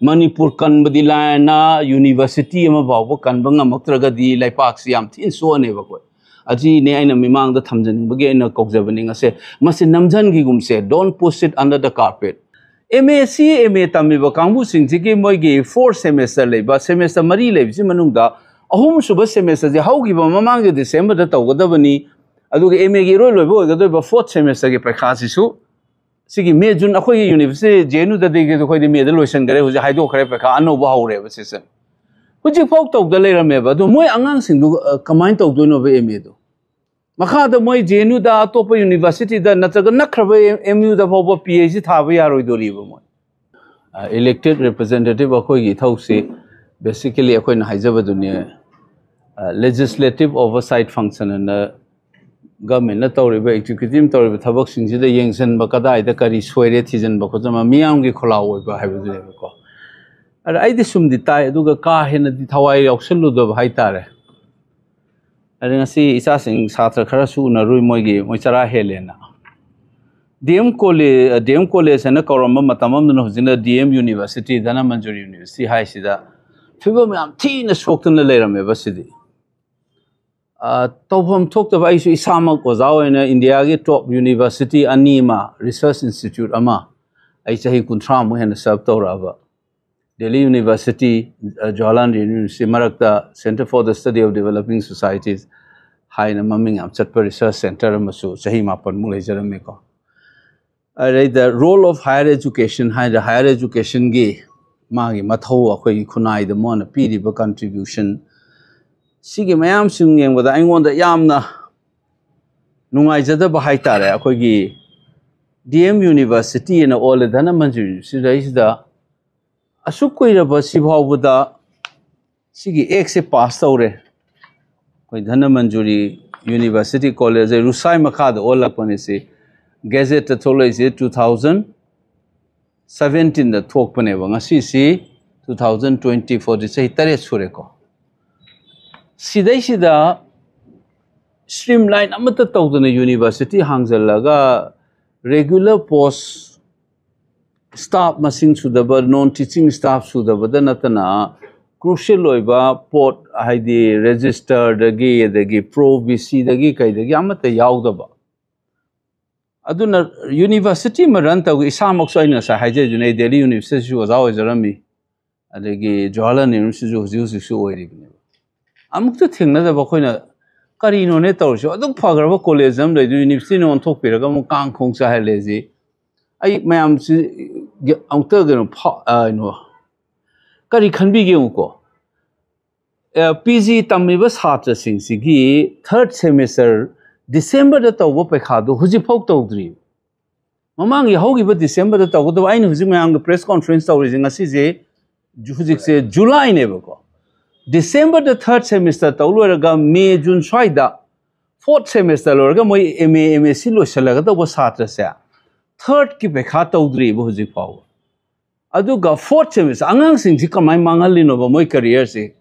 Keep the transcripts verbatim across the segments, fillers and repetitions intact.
Manipur ꯀꯟꯕꯗꯤ ꯂꯥꯏꯔꯅ, university ꯑꯃ ꯐꯥꯎꯕ ꯀꯟꯕ ꯉꯝꯃꯛꯇ꯭ꯔꯒꯗꯤ ꯂꯩꯄꯥꯛꯁꯤ ꯌꯥꯝ ꯊꯤꯅ ꯁꯣꯛꯑꯅꯦꯕ ꯑꯩꯈꯣꯏ꯫ ꯑꯁꯤꯅꯦ ꯑꯩꯅ ꯃꯤꯃꯥꯡꯗ ꯊꯝꯖꯅꯤꯡꯕꯒꯤ ꯑꯩꯅ ꯀꯧꯖꯕꯅꯤ ꯉꯁꯤ꯫ ꯃꯁꯤ ꯅꯝꯖꯟꯈꯤꯒꯨꯝꯁꯦ, don't push it under the carpet꯫ M A ꯁꯤ ꯑꯦꯝ ꯑꯦ ꯇꯝꯃꯤꯕ ꯀꯥꯡꯕꯨꯁꯤꯡꯁꯤꯒꯤ ꯃꯣꯏꯒꯤ ꯐꯣꯔ ꯁꯦꯃꯦꯁꯇꯔ ꯂꯩꯕ, ꯁꯦꯃꯦꯁꯇꯔ ꯃꯔꯤ ꯂꯩꯕꯁꯤ ꯃꯅꯨꯡꯗ ꯑꯍꯨꯝꯁꯨꯕ ꯁꯦꯃꯦꯁꯇꯔꯁꯦ ꯍꯧꯈꯤꯕ ꯃꯃꯥꯡꯒꯤ ꯗꯤꯁꯦꯝꯕꯔꯗ ꯇꯧꯒꯗꯕꯅꯤ꯫ ꯑꯗꯨꯒ ꯑꯦꯝ ꯑꯦꯒꯤ ꯏꯔꯣꯏ ꯂꯣꯏꯕ ꯑꯣꯏꯒꯗꯧꯔꯤꯕ ꯐꯣꯔꯠ ꯁꯦꯃꯦꯁꯇꯔꯒꯤ ꯄꯔꯤꯈꯥꯁꯤꯁꯨ ꯁꯤꯒꯤ ꯃꯦ ꯖꯨꯟ ꯑꯩꯈꯣꯏꯒꯤ ꯌꯨꯅꯤꯚꯔꯁꯤꯇꯤ ꯖꯦ ꯑꯦꯟ ꯌꯨꯗꯗꯤ ꯑꯩꯈꯣꯏꯗꯤ ꯃꯦꯗ ꯂꯣꯏꯁꯤꯟꯈ꯭ꯔꯦ, ꯍꯧꯖꯤꯛ ꯍꯥꯏꯗꯣꯛꯈ꯭ꯔꯦ, ꯄꯩꯈꯥ ꯑꯅꯧꯕ ꯍꯧꯔꯦꯕ ꯁꯦꯁꯟ꯫ ꯍꯧꯖꯤꯛꯐꯥꯎ ꯇꯧꯗ ꯂꯩꯔꯝꯃꯦꯕ꯫ ꯑꯗꯣ ꯃꯣꯏ ꯑꯉꯥꯡꯁꯤꯡꯗꯨ ꯑ, ꯀꯃꯥꯏꯅ ꯇꯧꯗꯣꯏꯅꯣꯕ ꯑꯦꯝ ꯑꯦꯗꯣ? ꯃꯈꯥꯗ ꯃꯣꯏ ꯖꯦ ꯑꯦꯟ ꯌꯨꯗ, ꯑꯇꯣꯞꯄ ꯌꯨꯅꯤꯚꯔꯁꯤꯇꯤꯗ ꯅꯠꯇ꯭ꯔꯒ ꯅꯛꯈ꯭ꯔꯕ ꯑꯦꯝ ꯌꯨꯗ ꯐꯥꯎꯕ ꯄꯤ ꯑꯩꯆ ꯗꯤ ꯊꯥꯕ ꯌꯥꯔꯣꯏꯗꯣꯔꯤꯕ ꯃꯣꯏ꯫ ꯏꯂꯦꯛꯇꯦꯠ ꯔꯤꯄ꯭ꯔꯖꯦꯟꯇꯦꯇꯤꯚ ꯑꯩꯈꯣꯏꯒꯤ ꯏꯊꯧꯁꯤ basically ꯑꯩꯈꯣꯏꯅ ꯍꯥꯏꯖꯕꯗꯨꯅꯤ, ꯂꯦꯖꯤꯁꯂꯦꯇꯤꯚ ꯑꯣꯚꯔꯁꯥꯏꯠ ꯐꯪꯁꯟ ꯑꯅ ꯒꯃꯦꯟꯅ ꯇꯧꯔꯤꯕ, ꯑꯦꯛꯖꯤꯀ꯭ꯌꯨꯇꯤꯚ ꯇꯧꯔꯤꯕ ꯊꯕꯛꯁꯤꯡꯁꯤꯗ ꯌꯦꯡꯁꯤꯟꯕ, ꯀꯗꯥꯏꯗ ꯀꯔꯤ ꯁꯣꯏꯔꯦ ꯊꯤꯖꯤꯟꯕ ꯈꯣꯠꯆꯤꯟꯕ, ꯃꯤꯌꯥꯝꯒꯤ ꯈꯣꯜꯂꯥꯎ ꯑꯣꯏꯕ ꯍꯥꯏꯕꯗꯨꯅꯦꯕꯀꯣ꯫ ꯑꯗ ꯑꯩꯗꯤ ꯁꯨꯝꯗꯤ ꯇꯥꯏ, ꯑꯗꯨꯒ ꯀꯥ ꯍꯦꯟꯅꯗꯤ ꯊꯋꯥꯏ ꯌꯥꯎꯁꯜꯂꯨꯗꯕ ꯍꯥꯏꯇꯥꯔꯦ꯫ ꯑꯗ ꯉꯁꯤ ꯏꯆꯥꯁꯤꯡ ꯁꯥꯇ꯭ꯔ ꯈꯔꯁꯨ ꯎꯅꯔꯨꯏ, ꯃꯣꯏꯒꯤ, ꯃꯣꯏ ꯆꯔꯥ ꯍꯦꯜꯂꯦꯅ꯫ D M college, D M college ꯍꯥꯏꯅ ꯀꯧꯔꯝꯕ ꯃꯇꯝ ꯑꯃꯗꯅ ꯍꯧꯖꯤꯛꯅ D M university, Dhanamanjuri university ꯍꯥꯏꯁꯤꯗ ꯐꯤꯕꯝ ꯌꯥꯝ ꯊꯤꯅ ꯁꯣꯛꯇꯅ ꯂꯩꯔꯝꯃꯦꯕ ꯁꯤꯗꯤ꯫ ꯑ, ꯇꯧꯐꯝ ꯊꯣꯛꯇꯕ, ꯑꯩꯁꯨ ꯏꯁꯥꯃꯛ ꯑꯣꯖꯥ ꯑꯣꯏꯅ ꯏꯟꯗꯤꯌꯥꯒꯤ ꯇꯣꯞ ꯌꯨꯅꯤꯚꯔꯁꯤꯇꯤ ꯑꯅꯤ ꯑꯃ, ꯔꯤꯁꯔꯁ ꯏꯟꯁꯇꯤꯇ꯭ꯌꯨꯠ ꯑꯃ, ꯑꯩ ꯆꯍꯤ ꯀꯨꯟꯊ꯭ꯔꯥꯃꯨꯛ ꯍꯦꯟꯅ ꯁꯔꯚ ꯇꯧꯔꯛꯑꯕ, ꯗꯦꯜꯂꯤ ꯌꯨꯅꯤꯚꯔꯁꯤꯇꯤ, ꯑ, ꯖꯋꯥꯍꯔꯂꯥꯜ ꯅꯦꯍꯔꯨ ꯌꯨꯅꯤꯚꯔꯁꯤꯇꯤ, ꯃꯔꯛꯇ Centre for the Study of Developing Societies ꯍꯥꯏꯅ ꯃꯃꯤꯡ ꯌꯥꯝ ꯆꯠꯄ ꯔꯤꯁꯔꯁ ꯁꯦꯟꯇꯔ ꯑꯃꯁꯨ ꯆꯍꯤ ꯃꯥꯄꯟꯃꯨꯛ ꯂꯩꯖꯔꯝꯃꯤꯀꯣ꯫ ꯑꯗꯩꯗ role of higher education ꯍꯥꯏꯗ, ꯍꯥꯌꯔ ꯑꯦꯖꯨꯀꯦꯁꯟꯒꯤ ꯃꯥꯒꯤ ꯃꯊꯧ, ꯑꯩꯈꯣꯏꯒꯤ ꯈꯨꯟꯅꯥꯏꯗ ꯃꯣꯏꯅ ꯄꯤꯔꯤꯕ ꯀꯟꯇ꯭ꯔꯤꯕ꯭ꯌꯨꯁꯟ, ꯁꯤꯒꯤ ꯃꯌꯥꯝꯁꯤꯡ ꯌꯦꯡꯕꯗ ꯑꯩꯉꯣꯟꯗ ꯌꯥꯝꯅ ꯅꯨꯡꯉꯥꯏꯖꯗꯕ ꯍꯥꯏꯇꯥꯔꯦ꯫ ꯑꯩꯈꯣꯏꯒꯤ ꯗꯤ ꯑꯦꯝ ꯌꯨꯅꯤꯚꯔꯁꯤꯇꯤ ꯑꯅ ꯑꯣꯜꯂꯦ, ꯙꯅꯃꯟꯖꯨꯔꯤ ꯌꯨꯅꯤꯚꯔꯁꯤꯇꯤꯗꯩꯁꯤꯗ ꯑꯁꯨꯛ ꯀꯨꯏꯔꯕ ꯁꯤ ꯐꯥꯎꯕꯗ ꯁꯤꯒꯤ ꯑꯦꯛꯁꯦ ꯄꯥꯁ ꯇꯧꯔꯦ꯫ ꯑꯩꯈꯣꯏ ꯙꯅꯃꯟꯖꯨꯔꯤ ꯌꯨꯅꯤꯚꯔꯁꯤꯇꯤ ꯀꯣꯂꯦꯖ ꯔꯨꯁꯥꯏ ꯃꯈꯥꯗ ꯑꯣꯜꯂꯛꯄꯅꯤ꯫ ꯁꯤ ꯒꯦꯖꯦꯠꯇ ꯊꯣꯛꯂꯛꯏꯁꯦ two thousand seventeenꯗ ꯊꯣꯛꯄꯅꯦꯕ꯫ ꯉꯁꯤꯁꯤ two thousand twenty fourꯗꯤ ꯆꯍꯤ ꯇꯔꯦꯠ ꯁꯨꯔꯦꯀꯣ꯫ ꯁꯤꯗꯩꯁꯤꯗ ꯁ꯭ꯇ꯭ꯔꯤꯝ ꯂꯥꯏꯟ ꯑꯃꯠꯇ ꯇꯧꯗꯅ ꯌꯨꯅꯤꯚꯔꯁꯤꯇꯤ ꯍꯥꯡꯖꯜꯂꯒ ꯔꯦꯒꯨꯂꯔ ꯄꯣꯁ staff ꯃꯁꯤꯡ ꯁꯨꯗꯕ, non teaching staff ꯁꯨꯗꯕꯗ ꯅꯠꯇꯅ crucial ꯑꯣꯏꯕ ꯄꯣꯠ, ꯍꯥꯏꯗꯤ ꯔꯦꯖꯤꯁꯇꯔꯗꯒꯤ, ꯑꯗꯒꯤ ꯄ꯭ꯔꯣ ꯕꯤ ꯁꯤꯗꯒꯤ ꯀꯩꯗꯒꯤ ꯑꯃꯠꯇ ꯌꯥꯎꯗꯕ꯫ ꯑꯗꯨꯅ ꯌꯨꯅꯤꯚꯔꯁꯤꯇꯤ ꯑꯃ ꯔꯟ ꯇꯧꯒꯦ, ꯏꯁꯥꯃꯛꯁꯨ ꯑꯩꯅ ꯉꯁꯥꯏ ꯍꯥꯏꯖꯔꯤꯗꯨꯅꯦ, ꯑꯩ ꯗꯦꯜꯂꯤ ꯌꯨꯅꯤꯚꯔꯁꯤꯇꯤꯁꯨ ꯑꯣꯖꯥ ꯑꯣꯏꯖꯔꯝꯃꯤ, ꯑꯗꯒꯤ ꯖꯋꯥꯍꯔꯂꯥꯜ ꯅꯦꯍꯔꯨꯁꯤꯁꯨ ꯍꯧꯖꯤꯛ ꯍꯧꯖꯤꯛꯁꯨ ꯑꯣꯏꯔꯤꯕꯅꯦꯕ꯫ ꯑꯃꯨꯛꯇ ꯊꯦꯡꯅꯗꯕ ꯑꯩꯈꯣꯏꯅ, ꯀꯔꯤꯅꯣꯅꯦ ꯇꯧꯔꯤꯁꯤꯕꯣ? ꯑꯗꯨꯛ ꯐꯈ꯭ꯔꯕ ꯀꯣꯂꯦꯖ ꯑꯃ ꯂꯩꯗꯣ ꯌꯨꯅꯤꯚꯔꯁꯤꯇꯤꯅ ꯑꯣꯟꯊꯣꯛꯄꯤꯔꯒ ꯑꯃꯨꯛ ꯀꯥꯡ ꯈꯣꯡ ꯆꯥꯏꯍꯜꯂꯦ ꯁꯤ꯫ ꯑꯩ ꯃꯌꯥꯝꯁꯤ ꯑꯃꯨꯛꯇ ꯀꯩꯅꯣ ꯐꯥ-, ꯑ, ꯀꯩꯅꯣ, ꯀꯔꯤ ꯈꯟꯕꯤꯒꯦ ꯌꯦꯡꯉꯨꯀꯣ꯫ ꯄꯤ ꯖꯤ ꯇꯝꯃꯤꯕ ꯁꯥꯇ꯭ꯔꯁꯤꯡꯁꯤꯒꯤ ꯊꯥꯔꯠ ꯁꯦꯃꯤꯁꯇꯔ ꯗꯤꯁꯦꯝꯕꯔꯗ ꯇꯧꯕ ꯄꯩꯈꯥꯗꯣ ꯍꯧꯖꯤꯛꯐꯥꯎ ꯇꯧꯗ꯭ꯔꯤ꯫ ꯃꯃꯥꯡꯒꯤ ꯍꯧꯈꯤꯕ ꯗꯤꯁꯦꯝꯕꯔꯗ ꯇꯧꯒꯗꯕ, ꯑꯩꯅ ꯍꯧꯖꯤꯛ ꯃꯌꯥꯝꯒ ꯄ꯭ꯔꯦꯁ ꯀꯣꯟꯐꯔꯦꯟꯁ ꯇꯧꯔꯤꯁꯦ ꯉꯁꯤꯁꯦ, ꯍꯧꯖꯤꯛꯁꯦ ꯖꯨꯂꯥꯏꯅꯦꯕꯀꯣ꯫ ꯗꯤꯁꯦꯝꯕꯔꯗ ꯊꯥꯔꯠ ꯁꯦꯃꯤꯁꯇꯔ ꯇꯧ ꯂꯣꯏꯔꯒ ꯃꯦ ꯖꯨꯟ ꯁ꯭ꯋꯥꯏꯗ ꯐꯣꯔꯠ ꯁꯦꯃꯤꯁꯇꯔ ꯂꯣꯏꯔꯒ ꯃꯣꯏ M A M S C ꯂꯣꯏꯁꯤꯜꯂꯒꯗꯧꯕ ꯁꯥꯇ꯭ꯔꯁꯦ ꯊꯥꯔꯠꯀꯤ ꯄꯩꯈꯥ ꯇꯧꯗ꯭ꯔꯤꯕ ꯍꯧꯖꯤꯛ ꯐꯥꯎꯕ꯫ ꯑꯗꯨꯒ ꯐꯣꯔꯠ ꯁꯦꯃꯤꯁꯇꯔ ꯑꯉꯥꯡꯁꯤꯡꯁꯤ ꯀꯃꯥꯏꯅ ꯃꯥꯡꯍꯜꯂꯤꯅꯣꯕ ꯃꯣꯏ ꯀꯦꯔꯤꯌꯔꯁꯤ?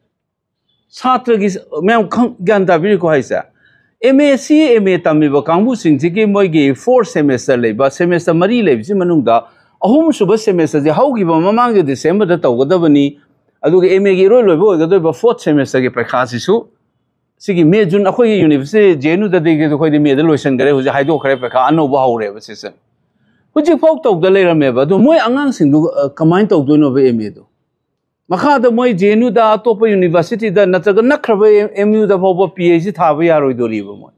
ꯁꯥꯇ꯭ꯔꯒꯤ, ꯃꯌꯥꯝ ꯈꯪ-, ꯒ꯭ꯌꯥꯟ ꯇꯥꯕꯤꯔꯤꯀꯣ ꯍꯥꯏꯁꯦ? ꯑꯦꯝ ꯑꯦ ꯁꯤ ꯑꯦꯝ ꯑꯦ ꯇꯝꯃꯤꯕ ꯀꯥꯡꯕꯨꯁꯤꯡꯁꯤꯒꯤ ꯃꯣꯏꯒꯤ ꯐꯣꯔ ꯁꯦꯃꯤꯁꯇꯔ ꯂꯩꯕ, ꯁꯦꯃꯤꯁꯇꯔ ꯃꯔꯤ ꯂꯩꯕꯁꯤ ꯃꯅꯨꯡꯗ ꯑꯍꯨꯝꯁꯨꯕ ꯁꯦꯃꯤꯁꯇꯔꯁꯦ ꯍꯧꯈꯤꯕ ꯃꯃꯥꯡꯒꯤ ꯗꯤꯁꯦꯝꯕꯔꯗ ꯇꯧꯒꯗꯕꯅꯤ, ꯑꯗꯨꯒ ꯑꯦꯝ ꯑꯦꯒꯤ ꯏꯔꯣꯏ ꯂꯣꯏꯕ ꯑꯣꯏꯒꯗꯣꯏꯕ ꯐꯣꯔꯠ ꯁꯦꯃꯤꯁꯇꯔꯒꯤ ꯄꯩꯈꯥꯁꯤꯁꯨ ꯁꯤꯒꯤ ꯃꯦ ꯖꯨꯟ, ꯑꯩꯈꯣꯏꯒꯤ ꯌꯨꯅꯤꯚꯔꯁꯤꯇꯤ ꯖꯦ ꯑꯦꯟ ꯌꯨꯗꯗꯤ ꯑꯩꯈꯣꯏꯗꯤ ꯃꯦꯗ ꯂꯣꯏꯁꯤꯟꯈ꯭ꯔꯦ, ꯍꯧꯖꯤꯛ ꯍꯥꯏꯗꯣꯛꯈ꯭ꯔꯦ, ꯄꯩꯈꯥ ꯑꯅꯧꯕ ꯍꯧꯔꯦꯕ ꯁꯦꯁꯟ꯫ ꯍꯧꯖꯤꯛꯐꯥꯎ ꯇꯧꯗ ꯂꯩꯔꯝꯃꯦꯕ꯫ ꯑꯗꯣ ꯃꯣꯏ ꯑꯉꯥꯡꯁꯤꯡꯗꯨ, ꯑ, ꯀꯃꯥꯏꯅ ꯇꯧꯗꯣꯏꯅꯣꯕ ꯑꯦꯝ ꯑꯦꯗꯣ? ꯃꯈꯥꯗ ꯃꯣꯏ ꯖꯦ ꯑꯦꯟ ꯌꯨꯗ, ꯑꯇꯣꯞꯄ ꯌꯨꯅꯤꯚꯔꯁꯤꯇꯤꯗ, ꯅꯠꯇ꯭ꯔꯒ ꯅꯛꯈ꯭ꯔꯕ ꯑꯦꯝ ꯌꯨꯗ ꯐꯥꯎꯕ ꯄꯤ ꯑꯩꯆ ꯗꯤ ꯊꯥꯕ ꯌꯥꯔꯣꯏꯗꯣꯔꯤꯕ ꯃꯣꯏ꯫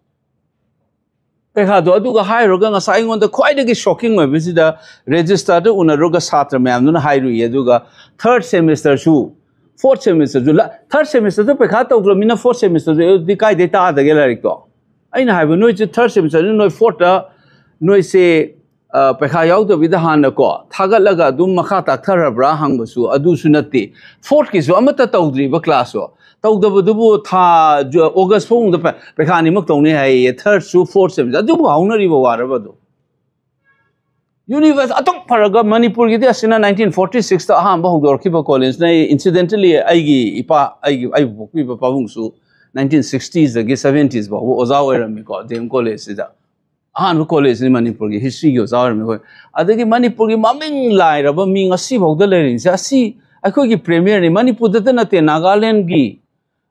ꯄꯩꯈꯥꯗꯣ ꯑꯗꯨꯒ ꯍꯥꯏꯔꯨꯔꯒ ꯉꯁꯥꯏ ꯑꯩꯉꯣꯟꯗ ꯈ꯭ꯋꯥꯏꯗꯒꯤ ꯁꯣꯛꯀꯤꯡ ꯑꯣꯏꯕꯁꯤꯗ ꯔꯦꯖꯤꯁꯇꯥꯔꯗ ꯎꯅꯔꯨꯔꯒ ꯁꯥꯇ꯭ꯔ ꯃꯌꯥꯝꯗꯨꯅ ꯍꯥꯏꯔꯨꯏ, ꯑꯗꯨꯒ ꯊꯥꯔꯠ ꯁꯦꯃꯤꯁꯇꯔꯁꯨ, ꯐꯣꯔꯠ ꯁꯦꯃꯤꯁꯇꯔꯁꯨ, ꯊꯥꯔꯠ ꯁꯦꯃꯤꯁꯇꯔꯗ ꯄꯩꯈꯥ ꯇꯧꯗ꯭ꯔꯕꯅꯤꯅ ꯐꯣꯔꯠ ꯁꯦꯃꯤꯁꯇꯔꯗꯨꯗꯤ ꯀꯥꯏꯗꯩ ꯇꯥꯗꯒꯦ ꯂꯥꯏꯔꯤꯛꯇꯣ? ꯑꯩꯅ ꯍꯥꯏꯕ, ꯅꯣꯏꯁꯦ ꯊꯥꯔꯠ ꯁꯦꯃꯤꯁꯇꯔꯗ ꯅꯣꯏ ꯐꯣꯔꯠꯇ ꯅꯣꯏꯁꯦ, ꯑ, ꯄꯩꯈꯥ ꯌꯥꯎꯗꯕꯤꯗ ꯍꯥꯟꯅꯀꯣ ꯊꯥꯒꯠꯂꯒ ꯑꯗꯨꯝ ꯃꯈꯥ ꯇꯥꯛꯊꯔꯕ꯭ꯔꯥ ꯍꯪꯕꯁꯨ ꯑꯗꯨꯁꯨ ꯅꯠꯇꯦ꯫ ꯐꯣꯔꯠꯀꯤꯁꯨ ꯑꯃꯠꯇ ꯇꯧꯗ꯭ꯔꯤꯕ ꯀ꯭ꯂꯥꯁꯁꯨ꯫ ꯇꯧꯗꯕꯗꯨꯕꯨ ꯊꯥ ꯖꯨ-, ꯑꯣꯒꯁ ꯐꯥꯎꯕꯗ ꯄ-, ꯄꯩꯈꯥ ꯑꯅꯤꯃꯛ ꯇꯧꯅꯤ ꯍꯥꯏꯌꯦ, ꯊꯥꯔꯠꯁꯨ ꯐꯣꯔꯠ ꯁꯦꯃꯤꯁꯇꯔ꯫ ꯑꯗꯨꯕꯨ ꯍꯧꯅꯔꯤꯕ ꯋꯥꯔꯕ ꯑꯗꯣ? ꯌꯨꯅꯤꯚꯔꯁ ꯑꯗꯨꯛ ꯐꯔꯒ ꯃꯅꯤꯄꯨꯔꯒꯤꯗꯤ ꯑꯁꯤꯅ ꯅꯥꯏꯟꯇꯤꯟ ꯐꯣꯔꯇꯤ ꯁꯤꯛꯁꯇ ꯑꯍꯥꯟꯕ ꯍꯧꯗꯣꯔꯛꯈꯤꯕ ꯀꯣꯂꯦꯖꯅ, ꯑꯩ ꯏꯟꯁꯤꯗꯦꯟꯇꯂꯤ ꯑꯩꯒꯤ ꯏꯄꯥ, ꯑꯩꯒꯤ, ꯑꯩꯕꯨ ꯄꯣꯛꯄꯤꯕ ꯄꯥꯕꯨꯡꯁꯨ ꯅꯥꯏꯟꯇꯤꯟ ꯁꯤꯛꯁꯇꯤꯁꯇꯒꯤ ꯁꯕꯦꯟꯇꯤꯁ ꯐꯥꯎꯕ ꯑꯣꯖꯥ ꯑꯣꯏꯔꯝꯃꯤꯀꯣ ꯗꯤ ꯑꯦꯝ ꯀꯣꯂꯦꯖꯁꯤꯗ꯫ ꯑꯍꯥꯟꯕ ꯀꯣꯂꯦꯖꯅꯤ ꯃꯅꯤꯄꯨꯔꯒꯤ ꯍꯤꯁꯇ꯭ꯔꯤꯒꯤ ꯑꯣꯖꯥ ꯑꯣꯏꯔꯝꯃꯤ ꯑꯩꯈꯣꯏ꯫ ꯑꯗꯒꯤ ꯃꯅꯤꯄꯨꯔꯒꯤ ꯃꯃꯤꯡ ꯂꯥꯏꯔꯕ ꯃꯤ ꯉꯁꯤꯐꯥꯎꯗ ꯂꯩꯔꯤꯁꯦ ꯑꯁꯤ ꯑꯩꯈꯣꯏꯒꯤ ꯄ꯭ꯔꯦꯃꯤꯌꯔꯅꯤ꯫ ꯃꯅꯤꯄꯨꯔꯗꯇ ꯅꯠꯇꯦ, ꯅꯥꯒꯥꯂꯦꯟꯒꯤ,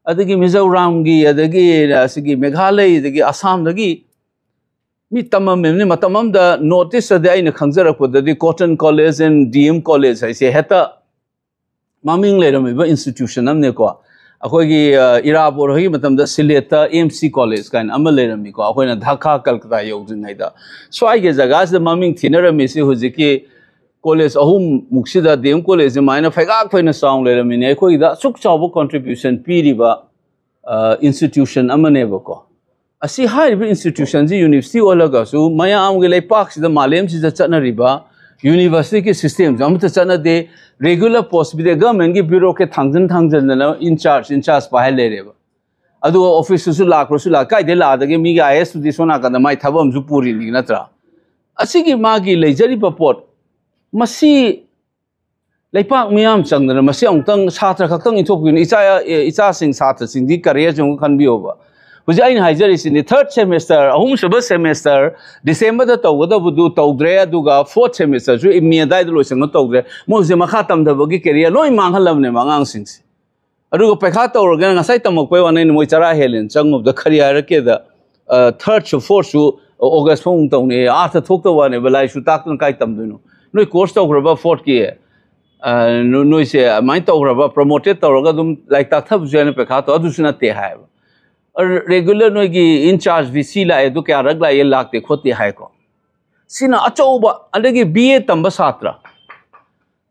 ꯑꯗꯒꯤ ꯃꯤꯖꯣꯔꯥꯝꯒꯤ, ꯑꯗꯒꯤ ꯑꯁꯤꯒꯤ ꯃꯦꯘꯥꯂꯌꯗꯒꯤ, ꯑꯁꯥꯝꯗꯒꯤ ꯃꯤ ꯇꯝꯃꯝꯃꯤꯕꯅꯤ꯫ ꯃꯇꯝ ꯑꯃꯗ ꯅꯣꯔꯠ ꯏꯁꯇꯗꯤ ꯑꯩꯅ ꯈꯪꯖꯔꯛꯄꯗꯗꯤ cotton college and D M college ꯍꯥꯏꯁꯦ ꯍꯦꯛꯇ ꯃꯃꯤꯡ ꯂꯩꯔꯝꯃꯤꯕ ꯏꯟꯁꯇꯤꯇ꯭ꯌꯨꯁꯟ ꯑꯃꯅꯦꯀꯣ꯫ ꯑꯩꯈꯣꯏꯒꯤ ꯑ, ꯏꯔꯥꯕꯣꯠ ꯍꯣꯏꯒꯤ ꯃꯇꯝꯗ ꯁꯤꯂꯦꯠꯇ ꯑꯦꯝ ꯁꯤ ꯀꯣꯂꯦꯖ ꯀꯥꯏꯅ ꯑꯃ ꯂꯩꯔꯝꯃꯤꯀꯣ, ꯑꯩꯈꯣꯏꯅ ꯙꯥꯀꯥ ꯀꯜꯀꯇꯥ ꯌꯧꯗ꯭ꯔꯤꯉꯩꯗ꯫ ꯁ꯭ꯋꯥꯏꯒꯤ ꯖꯒꯥꯁꯤꯗ ꯃꯃꯤꯡ ꯊꯤꯅꯔꯝꯃꯤꯁꯤ ꯍꯧꯖꯤꯛꯀꯤ ꯀꯣꯂꯦꯖ ꯑꯍꯨꯝꯃꯨꯛꯁꯤꯗ, ꯗꯤ ꯑꯦꯝ ꯀꯣꯂꯦꯖꯁꯤ ꯑꯗꯨꯃꯥꯏꯅ ꯐꯩꯒꯥꯛ ꯐꯩꯅ ꯆꯥꯎꯅ ꯂꯩꯔꯝꯃꯤꯅꯦ꯫ ꯑꯩꯈꯣꯏꯒꯤꯗ ꯑꯁꯨꯛ ꯆꯥꯎꯕ ꯀꯣꯟꯇ꯭ꯔꯤꯕ꯭ꯌꯨꯁꯟ ꯄꯤꯔꯤꯕ ꯏꯟꯁꯇꯤꯇ꯭ꯌꯨꯁꯟ ꯑꯃꯅꯦꯕꯀꯣ꯫ ꯑꯁꯤ ꯍꯥꯏꯔꯤꯕ ꯏꯟꯁꯇꯤꯇ꯭ꯌꯨꯁꯟꯁꯤ ꯌꯨꯅꯤꯚꯔꯁꯤꯇꯤ ꯑꯣꯜꯂꯒꯁꯨ ꯃꯌꯥꯝꯒꯤ ꯂꯩꯄꯥꯛꯁꯤꯗ, ꯃꯥꯂꯦꯝꯁꯤꯗ ꯆꯠꯅꯔꯤꯕ ꯌꯨꯅꯤꯚꯔꯁꯤꯇꯤꯒꯤ ꯁꯤꯁꯇꯦꯝꯁꯦ ꯑꯃꯠꯇ ꯆꯠꯅꯗꯦ꯫ ꯔꯦꯒꯨꯂꯔ ꯄꯣꯁ ꯄꯤꯗꯦ꯫ ꯒꯚꯔꯟꯃꯦꯟꯒꯤ ꯕ꯭ꯌꯨꯔꯣꯀ꯭ꯔꯦꯠ ꯊꯥꯡꯖꯟ ꯊꯥꯡꯖꯟꯗꯅ ꯏꯟꯆꯥꯔꯖ ꯏꯟꯆꯥꯔꯖ ꯄꯥꯏꯍꯜ ꯂꯩꯔꯦꯕ꯫ ꯑꯗꯨꯒ ꯑꯣꯐꯤꯁꯇꯨꯁꯨ ꯂꯥꯛꯄ꯭ꯔꯁꯨ ꯂꯥꯛ ꯀꯥꯏꯗꯩ ꯂꯥꯛꯑꯗꯒꯦ? ꯃꯤꯒꯤ ꯑꯥꯏ ꯑꯦꯁꯇꯨꯗꯤ ꯁꯣꯝ ꯅꯥꯀꯟꯗ ꯃꯥꯏ ꯊꯕꯛ ꯑꯃꯁꯨ ꯄꯨꯔꯤꯅꯤ ꯅꯠꯇ꯭ꯔꯥ? ꯑꯁꯤꯒꯤ ꯃꯥꯒꯤ ꯂꯩꯖꯔꯤꯕ ꯄꯣꯠ ꯃꯁꯤ ꯂꯩꯄꯥꯛ ꯃꯤꯌꯥꯝ ꯆꯪꯗꯅ ꯃꯁꯤ ꯑꯃꯨꯛꯇꯪ ꯁꯥꯇ꯭ꯔ ꯈꯛꯇꯪ ꯏꯟꯊꯣꯛꯄꯤꯌꯨꯅꯦ꯫ ꯏꯆꯥ, ꯑꯦ, ꯏꯆꯥꯁꯤꯡ ꯁꯥꯇ꯭ꯔꯁꯤꯡꯗꯤ ꯀꯔꯤꯌꯔꯁꯤ ꯑꯃꯨꯛ ꯈꯟꯕꯤꯌꯣꯕ꯫ ꯍꯧꯖꯤꯛ ꯑꯩꯅ ꯍꯥꯏꯖꯔꯤꯁꯤꯅꯤ, ꯊꯥꯔꯠ ꯁꯦꯃꯦꯁꯇꯔ, ꯑꯍꯨꯝꯁꯨꯕ ꯁꯦꯃꯦꯁꯇꯔ ꯗꯤꯁꯦꯝꯕꯔꯗ ꯇꯧꯒꯗꯕꯗꯨ ꯇꯧꯗ꯭ꯔꯦ, ꯑꯗꯨꯒ ꯐꯣꯔꯠ ꯁꯦꯃꯦꯁꯇꯔꯁꯨ ꯃꯦ ꯑꯗꯥꯏꯗ ꯂꯣꯏꯁꯤꯟꯒ ꯇꯧꯗ꯭ꯔꯦ꯫ ꯃꯣꯏ ꯍꯧꯖꯤꯛ ꯃꯈꯥ ꯇꯝꯊꯕꯒꯤ ꯀꯦꯔꯤꯌꯔ ꯂꯣꯏ ꯃꯥꯡꯍꯜꯂꯕꯅꯦꯕ ꯑꯉꯥꯡꯁꯤꯡꯁꯦ꯫ ꯑꯗꯨꯒ ꯄꯩꯈꯥ ꯇꯧꯔꯒꯅ ꯉꯁꯥꯏ ꯇꯝꯃꯛꯄꯩ ꯋꯥꯅꯤ, ꯃꯣꯏ ꯆꯔꯥ ꯍꯦꯜꯂꯦꯅ ꯆꯪꯉꯨꯕꯗ ꯀꯔꯤ ꯍꯥꯏꯔꯛꯀꯦꯗ, ꯊꯥꯔꯠꯁꯨ ꯐꯣꯔꯠꯁꯨ ꯑꯣꯒꯁ ꯐꯥꯎ ꯇꯧꯅꯤ, ꯑꯥꯔꯊ ꯊꯣꯛꯇꯕ ꯋꯥꯅꯦꯕ꯫ ꯂꯥꯏꯔꯤꯛꯁꯨ ꯇꯥꯛꯇꯅ ꯀꯥꯏ ꯇꯝꯗꯣꯏꯅꯣ? ꯅꯣꯏ ꯀꯣꯔꯁ ꯇꯧꯈ꯭ꯔꯕ ꯐꯣꯔꯠꯀꯤ? ꯑ, ꯅꯣ-, ꯅꯣꯏꯁꯦ ꯑꯗꯨꯃꯥꯏꯅ ꯇꯧꯈ꯭ꯔꯕ, ꯄ꯭ꯔꯣꯃꯣꯇꯦꯠ ꯇꯧꯔꯒ ꯑꯗꯨꯝ ꯂꯥꯏꯔꯤꯛ ꯇꯥꯛꯊꯕꯁꯨ ꯌꯥꯏꯅ ꯄꯩꯈꯥ ꯇꯧ, ꯑꯗꯨꯁꯨ ꯅꯠꯇꯦ ꯍꯥꯏꯌꯦꯕ꯫ ꯔꯦꯒꯨꯂꯔ ꯅꯣꯏꯒꯤ ꯏꯟꯆꯥꯔꯖ ꯚꯤ ꯁꯤ ꯂꯥꯛꯑꯦ, ꯑꯗꯨ ꯀꯌꯥꯔꯛ ꯂꯥꯛꯑꯦ, ꯂꯥꯛꯇꯦ ꯈꯣꯠꯇꯦ ꯍꯥꯏꯀꯣ꯫ ꯁꯤꯅ ꯑꯆꯧꯕ꯫ ꯑꯗꯒꯤ ꯕꯤ ꯑꯦ ꯇꯝꯕ ꯁꯥꯇ꯭ꯔ,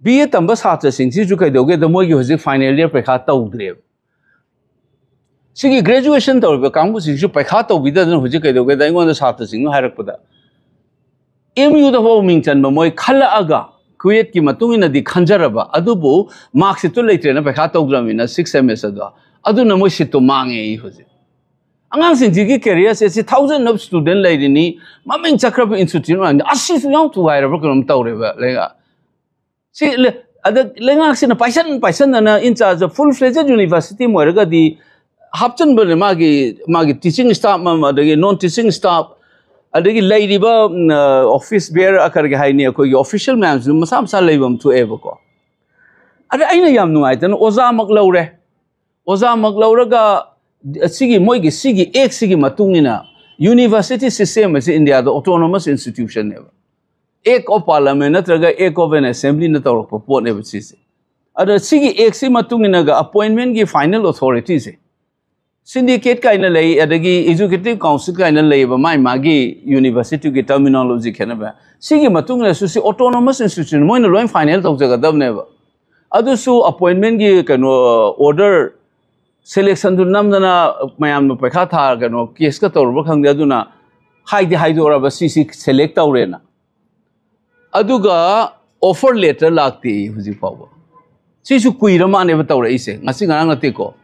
ꯕꯤ ꯑꯦ ꯇꯝꯕ ꯁꯥꯇ꯭ꯔꯁꯤꯡꯁꯤꯁꯨ ꯀꯩꯗꯧꯒꯦꯗ, ꯃꯣꯏꯒꯤ ꯍꯧꯖꯤꯛ ꯐꯥꯏꯅꯦꯜ ꯏꯌꯔ ꯄꯩꯈꯥ ꯇꯧꯗ꯭ꯔꯦꯕ꯫ ꯁꯤꯒꯤ ꯒ꯭ꯔꯦꯖꯨꯑꯦꯁꯟ ꯇꯧꯔꯤꯕ ꯀꯥꯡꯕꯨꯁꯤꯡꯁꯨ ꯄꯩꯈꯥ ꯇꯧꯕꯤꯗꯗꯅ ꯍꯧꯖꯤꯛ ꯀꯩꯗꯧꯒꯦꯗ, ꯑꯩꯉꯣꯟꯗ ꯁꯥꯇ꯭ꯔꯁꯤꯡꯅ ꯍꯥꯏꯔꯛꯄꯗ, ꯑꯦꯝ ꯌꯨꯗ ꯐꯥꯎ ꯃꯤꯡ ꯆꯟꯕ ꯃꯣꯏ ꯈꯜꯂꯛꯑꯒ, ꯀ꯭ꯋꯦꯠꯀꯤ ꯃꯇꯨꯡ ꯏꯟꯅꯗꯤ ꯈꯟꯖꯔꯕ, ꯑꯗꯨꯕꯨ ꯃꯥꯔꯛꯁꯤꯠꯇꯨ ꯂꯩꯇ꯭ꯔꯦꯅ ꯄꯩꯈꯥ ꯇꯧꯗ꯭ꯔꯕꯅꯤꯅ ꯁꯤꯛꯁ ꯁꯦꯃꯦꯁꯇꯔꯗꯣ, ꯑꯗꯨꯅ ꯃꯣꯏ ꯁꯤꯠꯇꯣ ꯃꯥꯡꯉꯦ꯫ ꯑꯩ ꯍꯧꯖꯤꯛ ꯑꯉꯥꯡꯁꯤꯡꯁꯤꯒꯤ ꯀꯦꯔꯤꯌꯔꯁꯦ ꯁꯤ ꯊꯥꯎꯖꯟ ꯑꯣꯐ ꯁ꯭ꯇꯨꯗꯦꯟ ꯂꯩꯔꯤꯅꯤ, ꯃꯃꯤꯡ ꯆꯠꯈ꯭ꯔꯕ ꯏꯟꯁꯇꯤꯇ꯭ꯌꯨꯠ ꯃꯌꯥꯝꯁꯦ ꯑꯁꯤꯁꯨ ꯌꯥꯝ ꯊꯨꯒꯥꯏꯔꯕ꯭ꯔꯥ ꯀꯩꯅꯣꯝ ꯇꯧꯔꯦꯕ ꯂꯩꯉꯥꯛ꯫ ꯁꯤ ꯂꯩ-, ꯑꯗ ꯂꯩꯉꯥꯛꯁꯤꯅ ꯄꯥꯏꯁꯟ ꯄꯥꯏꯁꯟꯗꯅ ꯏꯟꯆꯥꯔꯖ ꯐꯨꯜ ꯐ꯭ꯂꯦꯖꯦꯗ ꯌꯨꯅꯤꯚꯔꯁꯤꯇꯤ ꯑꯃ ꯑꯣꯏꯔꯒꯗꯤ ꯍꯥꯞꯆꯤꯟꯕꯅꯦ ꯃꯥꯒꯤ, ꯃꯥꯒꯤ ꯇꯤꯆꯤꯡ ꯁ꯭ꯇꯥꯐ ꯑꯃ, ꯑꯗꯒꯤ ꯅꯣꯟ ꯇꯤꯆꯤꯡ ꯁ꯭ꯇꯥꯐ, ꯑꯗꯒꯤ ꯂꯩꯔꯤꯕ office bearer ꯑꯀꯔꯒꯤ ꯍꯥꯏꯅꯤ, ꯑꯩꯈꯣꯏꯒꯤ official ꯃꯌꯥꯝꯁꯨ ꯃꯁꯥ ꯃꯁꯥ ꯂꯩꯐꯝ ꯊꯣꯛꯑꯦꯕꯀꯣ꯫ ꯑꯗ ꯑꯩꯅ ꯌꯥꯝ ꯅꯨꯡꯉꯥꯏꯇꯅ ꯑꯣꯖꯥꯃꯛ ꯂꯧꯔꯦ꯫ ꯑꯣꯖꯥꯃꯛ ꯂꯧꯔꯒ ꯁꯤꯒꯤ, ꯃꯣꯏꯒꯤ ꯁꯤꯒꯤ ꯑꯦꯛꯁꯤꯒꯤ ꯃꯇꯨꯡ ꯏꯟꯅ university system ꯑꯁꯤ ꯏꯟꯗꯤꯌꯥꯗ autonomous institutionꯅꯦꯕ꯫ Act of Parliament ꯅꯠꯇ꯭ꯔꯒ Act of an Assemblyꯅ ꯇꯧꯔꯛꯄ ꯄꯣꯠꯅꯦꯕ ꯁꯤꯁꯦ꯫ ꯑꯗ ꯁꯤꯒꯤ ꯑꯦꯛꯁꯤ ꯃꯇꯨꯡ ꯏꯟꯅꯒ appointmentꯀꯤ final authorityꯁꯦ syndicate ꯀꯥꯏꯅ ꯂꯩ, ꯑꯗꯒꯤ executive council ꯀꯥꯏꯅ ꯂꯩꯌꯦꯕ, ꯃꯥꯏ ꯃꯥꯒꯤ universityꯒꯤ terminology ꯈꯦꯠꯅꯕ꯫ ꯁꯤꯒꯤ ꯃꯇꯨꯡ ꯏꯟꯅꯁꯨ ꯁꯤ autonomous institution, ꯃꯣꯏꯅ ꯂꯣꯏ final ꯇꯧꯖꯒꯗꯕꯅꯦꯕ꯫ ꯑꯗꯨꯁꯨ appointmentꯀꯤ ꯀꯩꯅꯣ, order selectionꯗꯨ ꯅꯝꯗꯅ ꯃꯌꯥꯝꯅ ꯄꯩꯈꯥ ꯊꯥ ꯀꯩꯅꯣ caseꯀ ꯇꯧꯔꯨꯕ ꯈꯪꯗꯦ, ꯑꯗꯨꯅ ꯍꯥꯏꯗꯤ ꯍꯥꯏꯗꯣꯛꯑꯔꯕ ꯁꯤꯁꯤ select ꯇꯧꯔꯦꯅ꯫ ꯑꯗꯨꯒ offer letter ꯂꯥꯛꯇꯦ ꯍꯧꯖꯤꯛ ꯐꯥꯎꯕ꯫ ꯁꯤꯁꯨ ꯀꯨꯏꯔ ꯃꯥꯅꯦꯕ ꯇꯧꯔꯛꯏꯁꯦ, ꯉꯁꯤ ꯉꯔꯥꯡ ꯅꯠꯇꯦꯀꯣ꯫